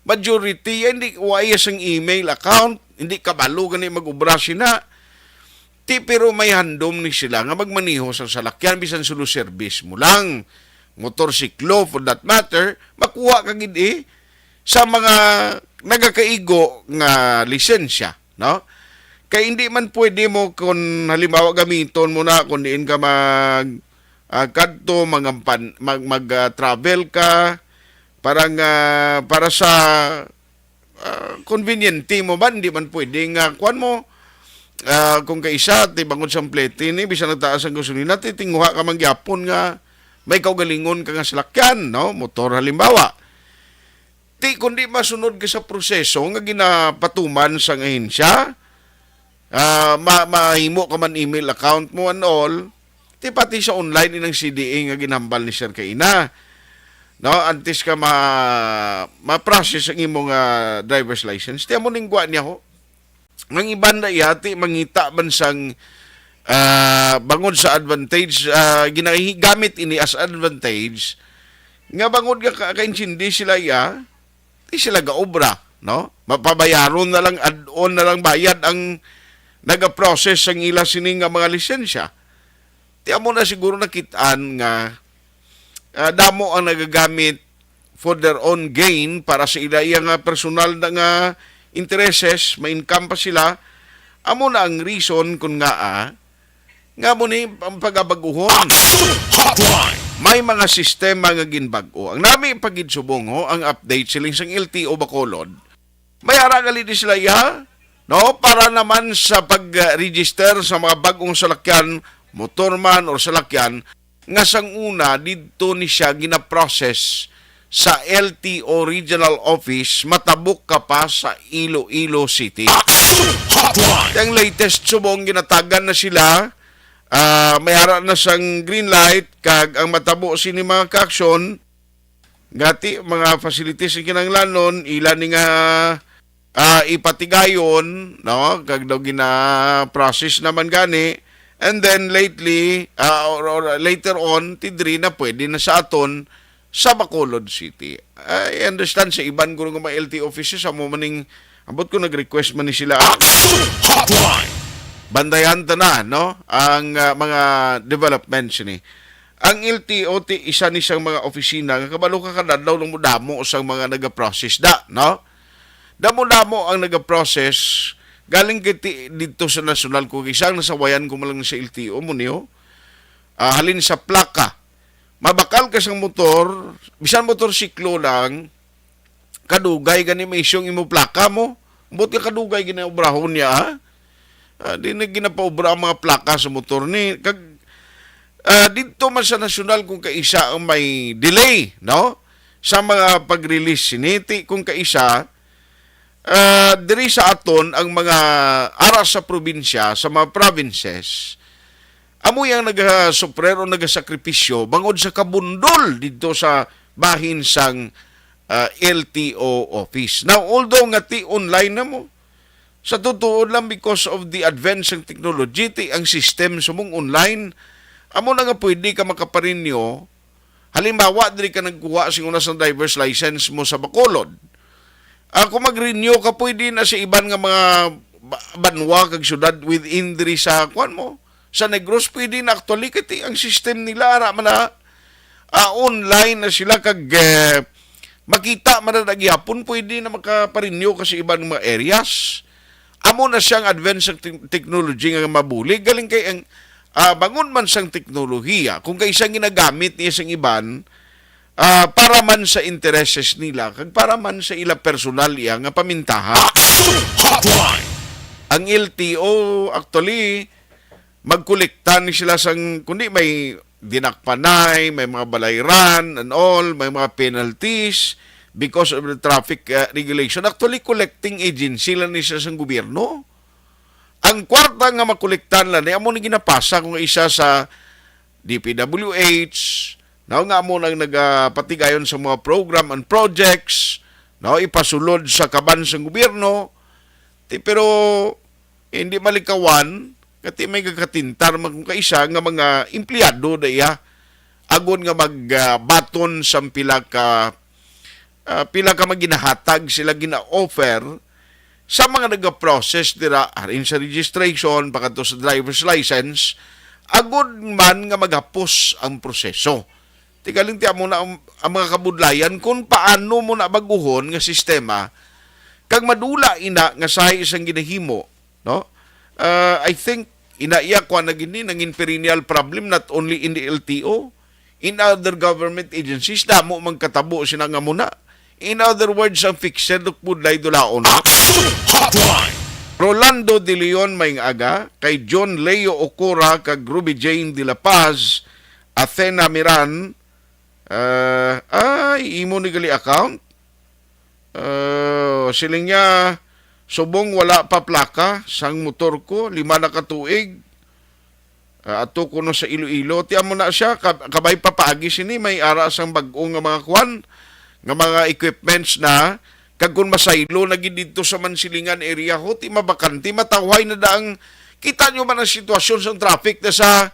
Majority, yan, di, way sang email account, hindi kabalo gani mag-obra sina. Ti, pero may handom ni sila nga magmaneho sa salakyan, bisan solo service mo lang. Motorsiklo, for that matter, makuha ka gid, eh, sa mga nagakaigo nga lisensya, no? Kay hindi man pwede mo, kung halimbawa gamiton mo na, kung diin ka mag, ah, kadto, mangampan-, mag, mag, ah, travel ka, para nga, para sa, ah, conveniente mo ba, hindi man pwede nga, kuwan mo, ah, kung kaisa, ti bangod sa plete ni, bisan nagtaas ang gasolina, ti tinguha ka man gyapon nga may kaugalingon ka nga salakyan, no? Motor halimbawa. Ti kundi masunod ka sa proseso nga ginapatuman sang ahensya, ah, ma-, mahimo ka man email account mo and all, ti pati sa online inang C D A nga ginhambal ni Sir kaina. No, antes ka ma-, ma-process ang imong, ah, driver's license. Ti amo ning gwa niya ho. Ang iban na iya, ti mangita man sang, ah, bangod sa advantage, ah, ginagamit ini as advantage, nga bangod nga ka-, kaintindi sila iya, di sila gaobra, no? Mapabayaron na lang, add-on na lang bayad ang nagaprocess sang ila sini nga mga lisensya. Ti amo na siguro nakit-an nga, ah, damo ang nagagamit for their own gain para sa ila iya nga personal na nga intereses, ma-income pa sila. Amo na ang reason kun ngaa nga mo ni ang pagabaguhon. Action Hotline. May mga sistema nga ginbag-o. Ang nami pa gid subong, ho, ang update siling sang L T O Bacolod. May ara gali di sila iya, no? Para naman sa pag-register sa mga bag-ong salakyan, motor man or salakyan, nga sang una didto ni siya ginaprocess sa L T O Regional Office, matabok ka pa sa Iloilo City. Action Hotline. Ang latest subong ginatagan na sila, ah, may ara na sang green light, kag ang matabo sini mga kaaksyon, gati mga facilities nga kinahanglanon, ila ni nga, ah, ipatigayon, no? Kag daw gina-process naman gani. And then lately, ah, or, or later on, ti diri na pwede na sa aton sa Bacolod City. I understand sa iban guro nga mga L T O offices, amo maning, ambot ko nag-request man ni sila. Action Hotline. Bantayan ta na, no? Ang, ah, mga developments ni. Ang L T O ti isa ni sang mga opisina nga kabalo ka kada adlaw lang mo damo sang mga nagaprocess da, no? Damo-damo ang nagaprocess galing kay ti-, didto sa nasyonal ko, kay sang nasawayan ko man lang sa L T O mo niyo. Ah, halin sa plaka. Mabakal ka sang motor, bisan motorsiklo lang, kadugay gani ma-issue ang imo plaka mo. Ambot nga kadugay ginaobrahon niya, ha? Ah, di na ginapaobra ang mga plaka sa motor ni. Kag, ah, didto man sa nasyonal kung kaisa ang may delay, no? Sa mga pag-release sini, ti kung kaisa, ah, diri sa aton ang mga ara sa probinsya, sa mga provinces, amo yang nagasufrer o nagasakripisyo bangod sa kabundol didto sa bahin sang, ah, L T O office. Now, although nga ti online na mo, Sa totoo lang, because of the advance ng technology, ti ang system sa mong online, amo na nga pwede ka makaparinyo. Halimbawa, diri ka nagkuha sing una sa driver's license mo sa Bacolod. Ah, kung mag-renew ka, pwede na sa iban nga mga ba-, banwa kag syudad within diri sa, kuwan mo, sa Negros, pwede na actually, kay ti ang system nila, ara man na, ah, online na sila, kag, eh, makita man na gihapon, pwede na makaparinyo ka sa iban mga areas. Amo na siyang advance sa te-, technology nga mabulig. Galing kay ang, ah, bangon man sang teknolohiya, kung kaisa ginagamit niya sang iban, ah, para man sa intereses nila, kag para man sa ila personal iya nga pamintaha. Action Hotline! Ang L T O, actually, magkolekta ni sila sang, kundi may dinakpanay, may mga balayran and all, may mga penalties because of the traffic, uh, regulation. Actually, collecting agency lang ni siya sang gobyerno. Ang kwarta nga makolektan lang ni, amo ni ginapasa kung isa sa D P W H, no, nga amo nang nagapatigayon sa mga program and projects, no, ipasulod sa kaban sang gobyerno. Ti, pero hindi malikawan, kati may gakatintar man kung kaisa nga mga empleyado da iya, agon nga mag, ah, baton sang pila ka, ah, pila ka maginahatag sila gina-offer sa mga nagaprocess dira, arin sa registration, pakadto sa driver's license, agod man nga maghapos ang proseso. Ti galing ti amo na ang, ang mga kabudlayan kung paano mo na baguhon nga sistema kag madula ina nga sahi sang ginahimo, no? Uh, I think ina iya kuan na gini nangin perennial problem not only in the L T O, in other government agencies, damo man katabo sina nga muna. In other words, ang fixer duk budlay dulaon. Action Hotline! Rolando De Leon, may nga aga, kay John Leo Okora, kag Ruby Jane de la Paz, Athena Miran, ah, ay, imo ni gali account? Ah, siling niya, subong wala pa plaka sang motor ko, lima na ka tuig. Ah, ato kuno sa Iloilo. Ti amo na siya, kab-, kabay pa paagi sini, may ara sang bag-o nga mga kwan, nga mga equipments na, kag kung masaylo na gid didto sa Mansilingan area, ho, ti mabakante, matawhay na daang, kita nyo man ang sitwasyon sang traffic na sa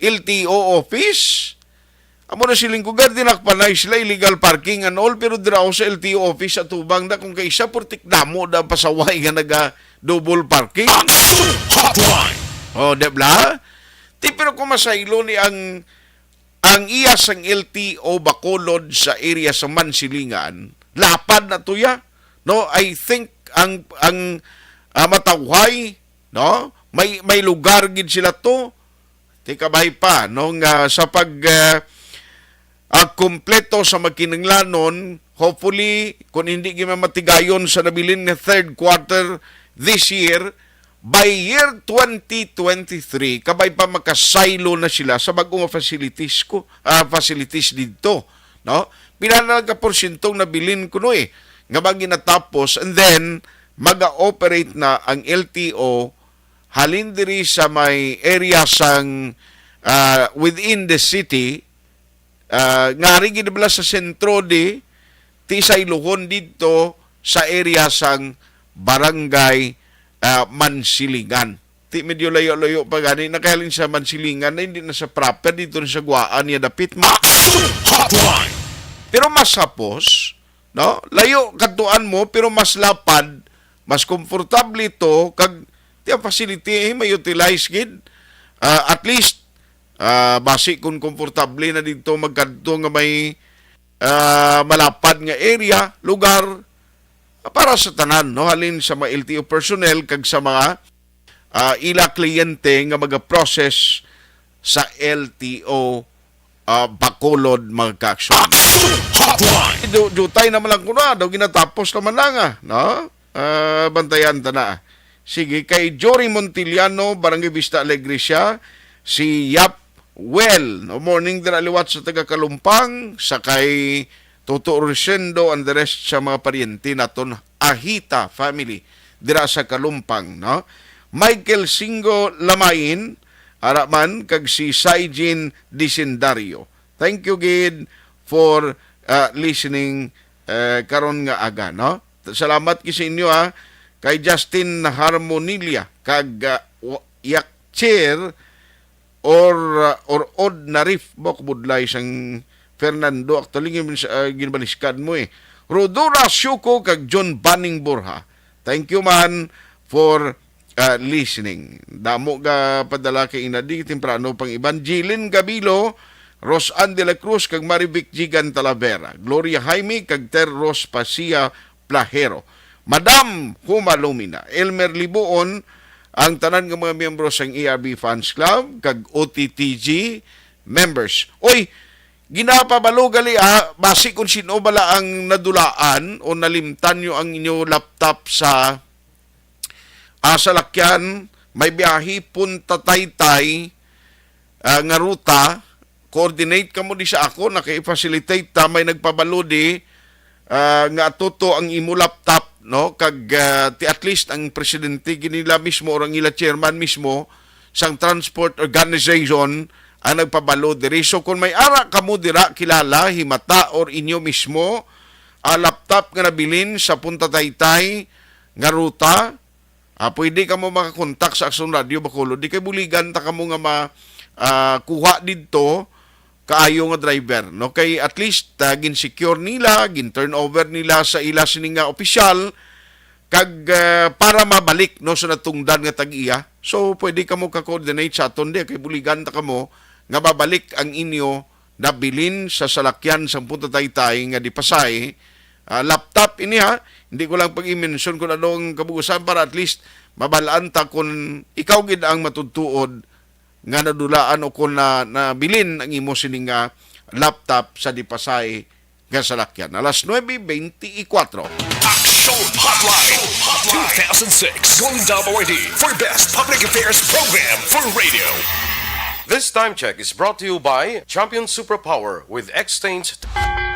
L T O office? Amo na siling ko, gad, dinakpanay sila, illegal parking and all, pero dira ako sa L T O office sa tubang da, kung kaisa, purtik damo da pasaway nga naga double parking. Action Hotline! Oh, di ba? Ti, pero kung masaylo ni ang, ang iya sang L T O Bacolod sa area sa Mansilingan, lapad na to ya. No, I think ang, ang, ah, matawhay, no? May, may lugar gid sila to. Ti kabay pa, no, nga sa pag, ah, ah, kompleto sa magkinahanglanon, hopefully, kung hindi gid mamatigayon sa nabilin nga third quarter this year, by year twenty twenty-three, kabay pa makasaylo na sila sa bag-o nga facilities ko, ah, facilities didto, no? Pila na lang ka porsyentong nabilin kuno, eh, nga ba ginatapos, and then maga-operate na ang L T O halin diri sa may area sang, ah, within the city, ah, ngari gid bala sa sentro di, ti sayluhon didto sa area sang Barangay, ah, Mansilingan. Ti medyo layo-layo pa gani, nakahalin sa Mansilingan na, hindi na sa proper, dito na sa Guaan niya dapit. Ma- Action Hotline! Pero mas hapos, no? Layo kadtuan mo, pero mas lapad, mas komportable to, kag ti ang facility, eh, ma-utilize gid. Ah, at least, ah, basi kung komportable na dito magkadto nga may, ah, malapad nga area, lugar, ah, para sa tanan, no? Halin sa mga L T O personnel kag sa mga, ah, ila kliyente nga maga-process sa L T O, ah, Bacolod, mga ka-action. Action Hotline! Du-, jutay naman lang ko na, daw ginatapos naman lang, ah, no? Ah, bantayan ta na. Sige, kay Jory Montiliano, Barangay Vista Alegre siya, si Yap Well, no? Morning dira liwat sa taga Kalumpang, sa kay Toto Rosendo and the rest sa mga paryente naton Ahita family dira sa Kalumpang, no? Michael Singo Lamain, ara man, kag si Saijin Disendario. Thank you gid for, uh, listening, uh, karon nga aga, no? Salamat gid sa inyo, ha. kay Justin Harmonilla, kag, ah, wa-, Yakchir or, ah, or Od Narif, bok budlay sang Fernando. Actually, gin-, ah, ginbaliskad mo eh. Rodora Siuko kag John Banning Borja. Thank you man for, ah, listening. Damo ga padala kay inadi temprano pang iban. Jilin Gabilo, Rosan de la Cruz, kag Marivic Jigan Talavera. Gloria Jaime, kag Ter Ros Pasia Plajero. Madam Huma Lumina, Elmer Libuon, ang tanan nga mga miyembro sang A R B Fans Club, kag O T T G members. Oy, ginapabalo gali, ah, basi kung sino bala ang nadulaan o nalimtan nyo ang inyo laptop sa, ah, salakyan, may biyahe punta Taytay, ah, nga ruta, coordinate kamo di sa ako, naka-facilitate ta, may nagpabalo di, ah, nga atuto ang imo laptop, no? Kag, ah, ti at least ang presidente ginila mismo or ang ila chairman mismo sang transport organization ang nagpabalo diri. So, kung may ara kamo dira kilala, himata or inyo mismo, ah, laptop nga nabilin sa Punta Taytay nga ruta, ah, pwede kamo makakontak sa Aksyon Radio Bacolod. Di kay buligan ta kamo nga ma-, ah, kuha didto kaayo nga driver, no? Kay at least, ah, gin-secure nila, gin-turnover nila sa ila sini nga opisyal, kag, ah, para mabalik, no, sa natungdan nga tag-iya. So, pwede kamo ka-coordinate sa aton di, kay buligan ta kamo nga mabalik ang inyo nabilin sa salakyan sang Punta Taytay nga di Pasay. Ah, laptop ini, ha. Hindi ko lang pag-i-mention kung ano ang kabuusan para at least mabalaan ta kung ikaw gid ang matudtuod nga nadulaan o kung na, nabilin ang imo sining nga laptop sa di Pasay nga salakyan. Alas nuebe beintikwatro. Action Hotline two thousand six, Golden Dome Awardee for Best Public Affairs Program for Radio. This time check is brought to you by Champion Superpower with Xtaint.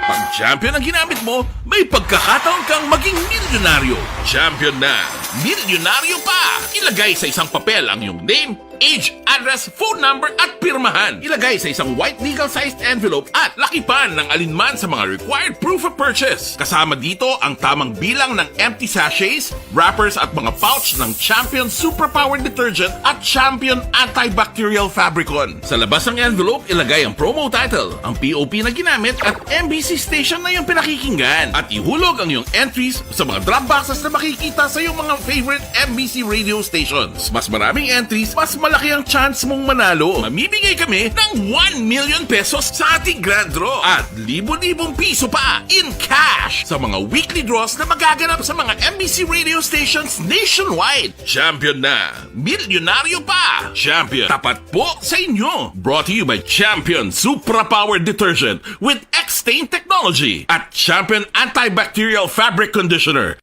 Pag Champion ang ginamit mo, may pagkakataon kang maging milyonaryo. Champion na, milyonaryo pa! Ilagay sa isang papel ang iyong name, age, address, phone number, at pirmahan. Ilagay sa isang white legal-sized envelope at lakipan ng alinman sa mga required proof of purchase. Kasama dito ang tamang bilang ng empty sachets, wrappers at mga pouch ng Champion Superpower Detergent at Champion Antibacterial Fabricon. Sa labas ng envelope, ilagay ang promo title, ang P O P na ginamit at M B C station na iyong pinakikinggan. At ihulog ang iyong entries sa mga drop boxes na makikita sa iyong mga favorite M B C radio stations. Mas maraming entries, mas malaki ang chance mong manalo. Mamimigay kami ng one million pesos sa ating grand draw at libo-libong piso pa in cash sa mga weekly draws na magaganap sa mga M B C radio stations nationwide. Champion na! Milyonaryo pa! Champion, tapat po sa inyo! Brought to you by Champion Supra Power Detergent with X-Stain Technology at Champion Antibacterial Fabric Conditioner.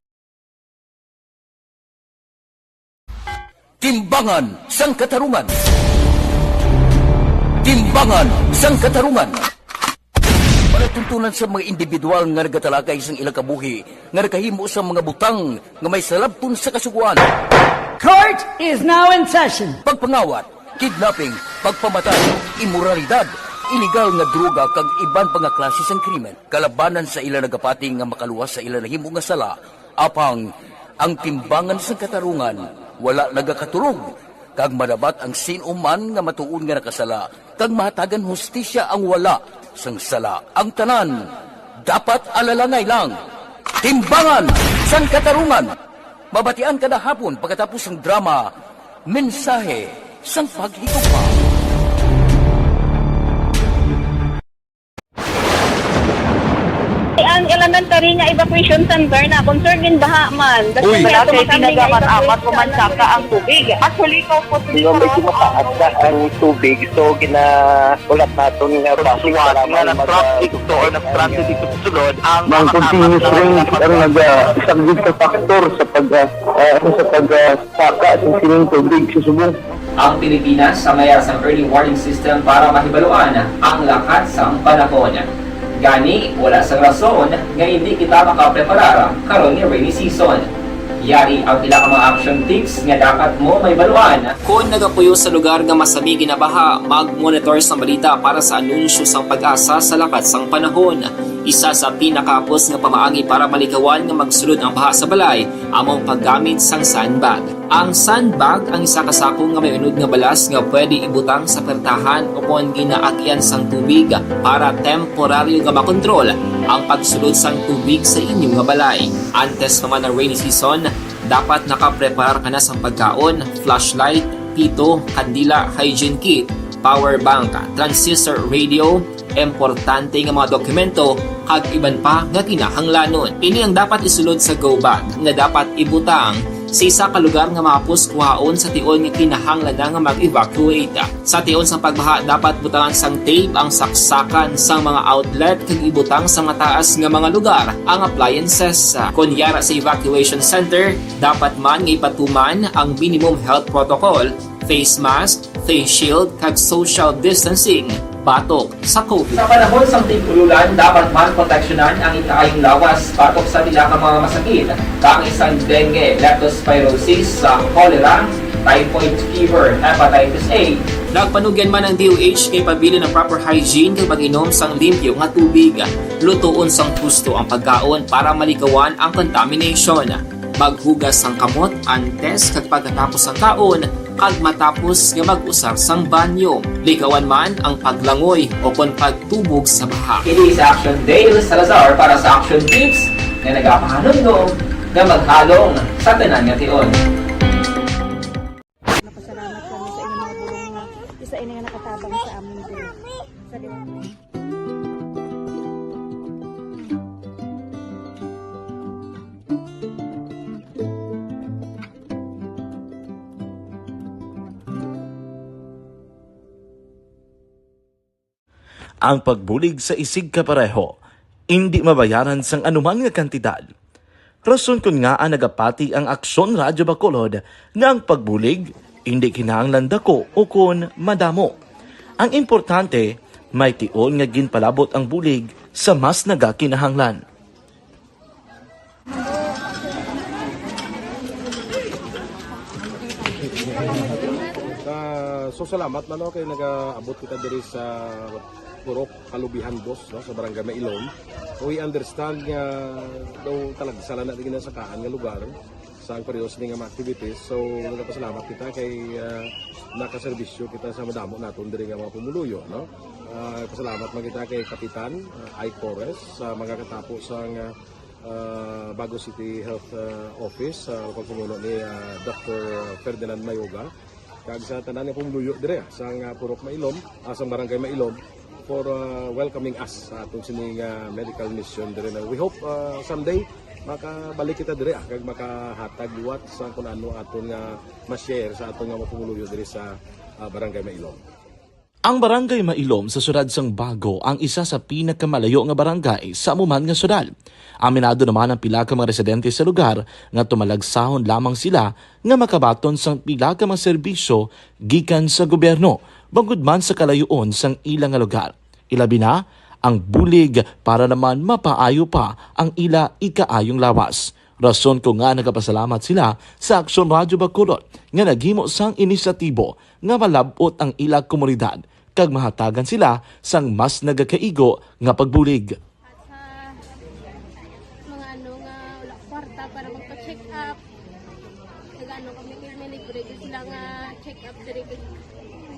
Timbangan sang Katarungan. Timbangan sang Katarungan. Palatuntunan sa mga individual nga nagatalakay sang ilang kabuhi nga nakahimo sang mga butang nga may salabton sa Kasugoan. Court is now in session. Pagpangawat, kidnapping, pagpamatay, imoralidad, iligal nga droga kag iban pa nga klase sang krimen kalabanan sa ila nagapati nga makaluwas sa ila nahimo nga sala. Apang ang Timbangan sang Katarungan wala nagakatulog, kag madapat ang sin-o man nga matuod nga nakasala kag mahatagan hustisya ang wala sang sala. Ang tanan dapat alalangay lang. Timbangan sang Katarungan. Mabatian kada hapon pagkatapos sang drama, Mensahe sang Paghigugma. Ang elementary nga evacuation center na, concern din baha man. Uy. Wala kay tinaga man amat o mansaka ang tubig. Actually, ko po Medyo mataas na ang tubig, so ginaulat naton nga basi nga nag-traffic to or nag-transit dito sa sulod ang mga continuous rains ang nag-, ah, isang big factor sa pag, ah, ah, sa pag, ah, saka sa sining tubig sa subong. Ang Pilipinas sa mayas ang early warning system para mahibaluan ang lakat sang panahon. Gani, wala sang rason nga indi kita makapreparar karon nga rainy season. Yari ang pila ka mga action tips nga dapat mo mahibaluan. Kon nagapuyo sa lugar nga masami ginabaha, mag-monitor sang balita para sa anunsyo sang PAGASA sa lakat sang panahon. Isa sa pinakahapos nga pamaagi para malikawan nga magsulod ang baha sa balay amo ang paggamit sang sandbag. Ang sandbag ang isa ka sako nga may unod nga balas nga pwede ibutang sa pertahan o kon ginaagian sang tubig para temporaryo nga makontrol ang pagsulod sang tubig sa inyo nga balay. Antes pa man ang rainy season, dapat nakapreparar ka na sang pagkaon, flashlight, pito, kandila, hygiene kit, power bank, transistor radio, importante nga mga dokumento, kag iban pa nga kinahanglanon. Ini ang dapat isulod sa go bag nga dapat ibutang sa isa ka lugar nga mahapos kuhaon sa tion nga kinahanglan na nga mag-evacuate. Sa tion sang pagbaha, dapat butangan sang tape ang saksakan sang mga outlet kag ibutang sa mataas nga mga lugar ang appliances. Kon yara sa evacuation center, dapat man nga ipatuman ang minimum health protocol, face mask, face shield, kag social distancing batok sa COVID. Sa panahon sang tig-ululan, dapat man proteksyonan ang ikaayong lawas batok sa pila ka mga masakit, kaangay sang dengue, leptospirosis, sa cholera, typhoid fever, hepatitis A. Nagpanugyan man ang D O H kay pabilin ang proper hygiene kag pag-inom sang limpyo nga tubig. Lutoon sang husto ang pagkaon para malikawan ang contamination. Maghugas sang kamot antes kag pagkatapos sang kaon kag matapos nga mag-usar sang banyo. Likawan man ang paglangoy o kon pagtubog sa baha. Kini sa Action Dale Salazar para sa Action Tips nga nagapahanumdom nga maghalong sa tanan nga tion. Napasalamat kami sa inyong mga bulong nga isa ini nga nakatabang sa amon diri. Sa liwat. Ang pagbulig sa isigkapareho indi mabayaran sang anuman nga kantidad. Rason kon ngaa nagapati ang Aksyon Radyo Bacolod nga ang pagbulig indi kinahanglan dako o kon madamo. Ang importante, may tion nga ginpalabot ang bulig sa mas nagakinahanglan. Ah, so salamat man, no, kay nagaabot kita diri sa Purok Kalubihan Dos, no, sa Barangay Mailom. We understand nga daw talagsa lang na din sa kaan nga lugar sa ang periods ni nga mga activities. So, nagapasalamat kita kay, ah, nakaserbisyo kita sa madamo naton diri nga mga pumuluyo, no? Ah, pasalamat man kita kay Kapitan, ah, Ike Torres sa mga katapo sa nga, ah, Bago City Health, ah, Office, sa pagpamuno ni, ah, Doctor Ferdinand Mayoga, kag sa tanan nga pumuluyo dire, ah, sa nga Purok Mailom, ah, sa Barangay Mailom, for, ah, welcoming us sa atong sini nga medical mission dire na. We hope, ah, someday makabalik kita dire, ah, kag makahatag liwat sa kun ano aton nga ma-share sa aton nga mga pumuluyo dire sa, ah, Barangay Mailom. Ang Barangay Mailom sa siyudad sang Bago ang isa sa pinakamalayo nga barangay sa amo man nga siyudad. Aminado naman ang pila ka mga residente sa lugar nga tumalagsahon lamang sila nga makabaton sang pila ka mga serbisyo gikan sa gobyerno, bangod man sa kalayoon sang ila nga lugar. Ilabi na ang bulig para naman mapaayo pa ang ila ikaayong lawas. Rason ko nga nagapasalamat sila sa Aksyon Radyo Bacolod nga naghimo sang inisyatibo nga malab-ot ang ila komunidad kag mahatagan sila sang mas nagakaigo nga pagbulig. At sa mga ano nga wala kwarta para magpa-check up, nag-ano kami, may libre gyud sila nga check up diri, kag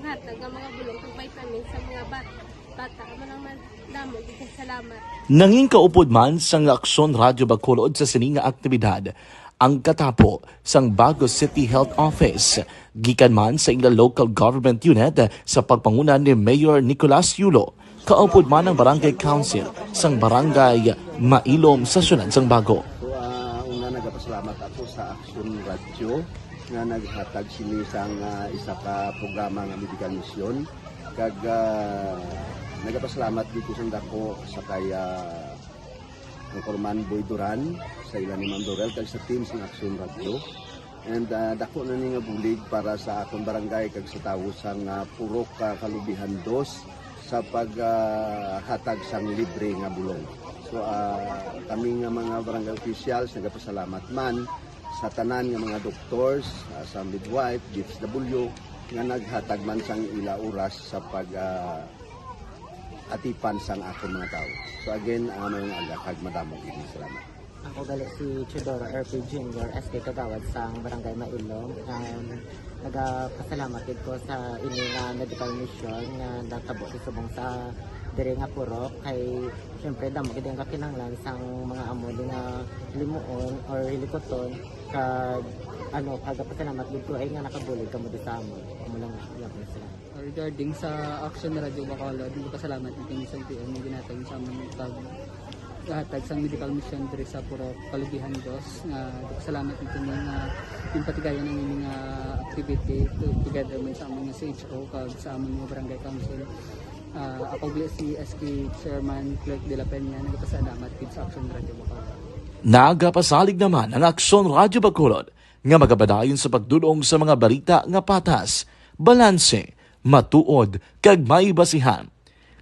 hatag nga mga bulong kag vitamins sa mga bat-, bata. Amo lang man, damo gyud kay salamat. Nangin kaupod man sang Aksyon Radyo Bacolod sa sini nga aktibidad ang katapo sang Bago City Health Office, gikan man sa ila local government unit sa pagpanguna ni Mayor Nicolas Yulo, kaupod man ang Barangay Council sang Barangay Mailom sa siyudad sang Bago. So, ah, una, nagapasalamat ako sa Aksyon Radyo nga naghatag sini sang, ah, isa ka programa nga medical mission. Kag, ah, nagapasalamat dito sang dako sa kay, ah, Anchorman Boy Duran, sa ila ni Ma'am Dorel, kag sa team sang Aksyon Radyo. And, ah, dako na ni nga bulig para sa akon barangay kag sa tawo sang, ah, Purok, ah, Kalubihan Dos sa pag, ah, hatag sang libre nga bulong. So, ah, kami nga mga barangay officials nagapasalamat man sa tanan nga mga doctors, ah, sa midwife, D S W, nga naghatag man sang ila oras sa pag, ah, atipan sang akon mga tawo. So again, ah, maayong aga kag madamo gid nga salamat. Ako gali si Teodoro R P Junior, S K Kagawad sang Barangay Mailog. Um, nagapasalamat gid ko sa ini nga medical mission nga natabo sa subong sa diri nga purok, kay siyempre damo gid ang kakinahanglan sang mga amo ni nga limuon or hilikuton, kag ano, kagapasalamat gid ko ay nga nakabulig kamo di sa amon. Amo lang, wala ko na sila. Regarding sa Action Radio Bacolod, nagpasalamat kami sa M T N nga ginhatag sa amon pag hatag sang medical mission diri sa Purok Kalugihan Dos, nga nagpasalamat kami nga ginpatigayon ang ini nga activity to-, together man sa amon nga C H O kag sa amon nga barangay council. Ah, ako gali si S K Chairman Clerk de la Peña, nagpasalamat gid sa Action Radio Bacolod. Nagapasalig naman ang Aksyon Radyo Bacolod nga magapadayon sa pagdul-ong sa mga balita nga patas, balanse, matuod, kag may basihan.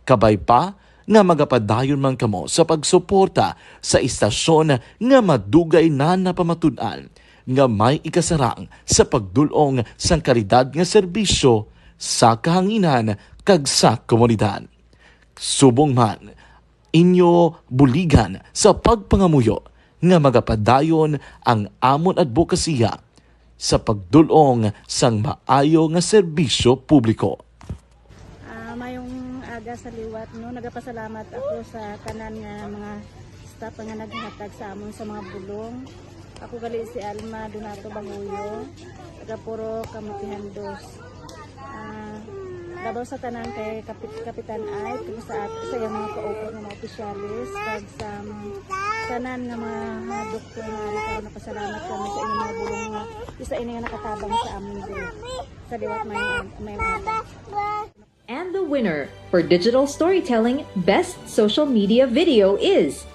Kabay pa nga magapadayon man kamo sa pagsuporta sa istasyon nga madugay na napamatud-an nga may ikasarang sa pagdul-ong sang kalidad nga serbisyo sa kahanginan kag sa komunidad. Subong man, inyo buligan sa pagpangamuyo nga magapadayon ang amon adbokasiya sa pagdul-ong sang maayo nga serbisyo publiko. Ah, mayong aga sa liwat, no? Nagapasalamat ako sa tanan nga mga staff nga naghatag sa amon sa mga bulong. Ako gali si Alma Donato Banguyo, taga Purok Kamukihan Dos. Ah, labaw sa tanan kay Kapit-, Kapitan Ike, kag sa at-, sa iyang mga kaupat nga mga opisyales, kag sa mga tanan nga mga, ah, doktor nga ari karon, napasalamat kami sa inyong mga bulong nga isa ini nga nakatabang sa amin diri. Sa liwat, may, may mga And the winner for Digital Storytelling Best Social Media Video is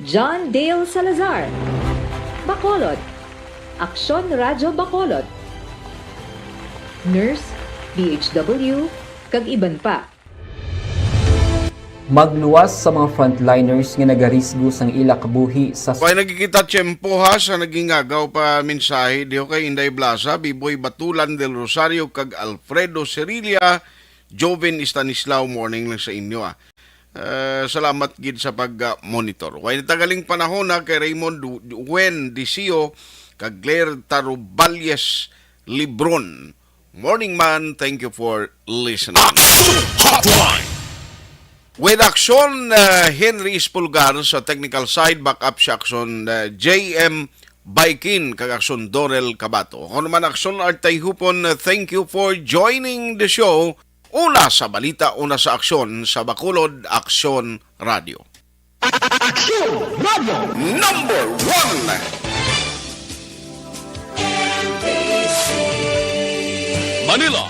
John Dale Salazar, Bacolod, Aksyon Radyo Bacolod, Nurse, D H W, kag iban pa. Magluwas sa mga frontliners nga nagarisgo sang ila kabuhi sa Kay nagkikita tiyempo, ha, sa nagingagaw pa mensahe, diho kay Inday Blasa, Biboy Batulan del Rosario, kag Alfredo Cerilia, Joven Estanislao, morning lang sa inyo, ah. Eh, salamat gid sa pag, ah, monitor. Way natagaling panahon na kay Raymond Du-, Wen Dicio, kag Claire Taruballes Libron. Morning man, thank you for listening. Action Hotline! With Action, uh, Henry Espulgar sa technical side, backup si Action, uh, J M Baikin, kag Action Dorel Cabato. Ako naman, Action Art Tayhupon, uh, thank you for joining the show. Una sa balita, una sa aksyon, sa Bacolod, Aksyon Radio. Aksyon Radio number one. Manila,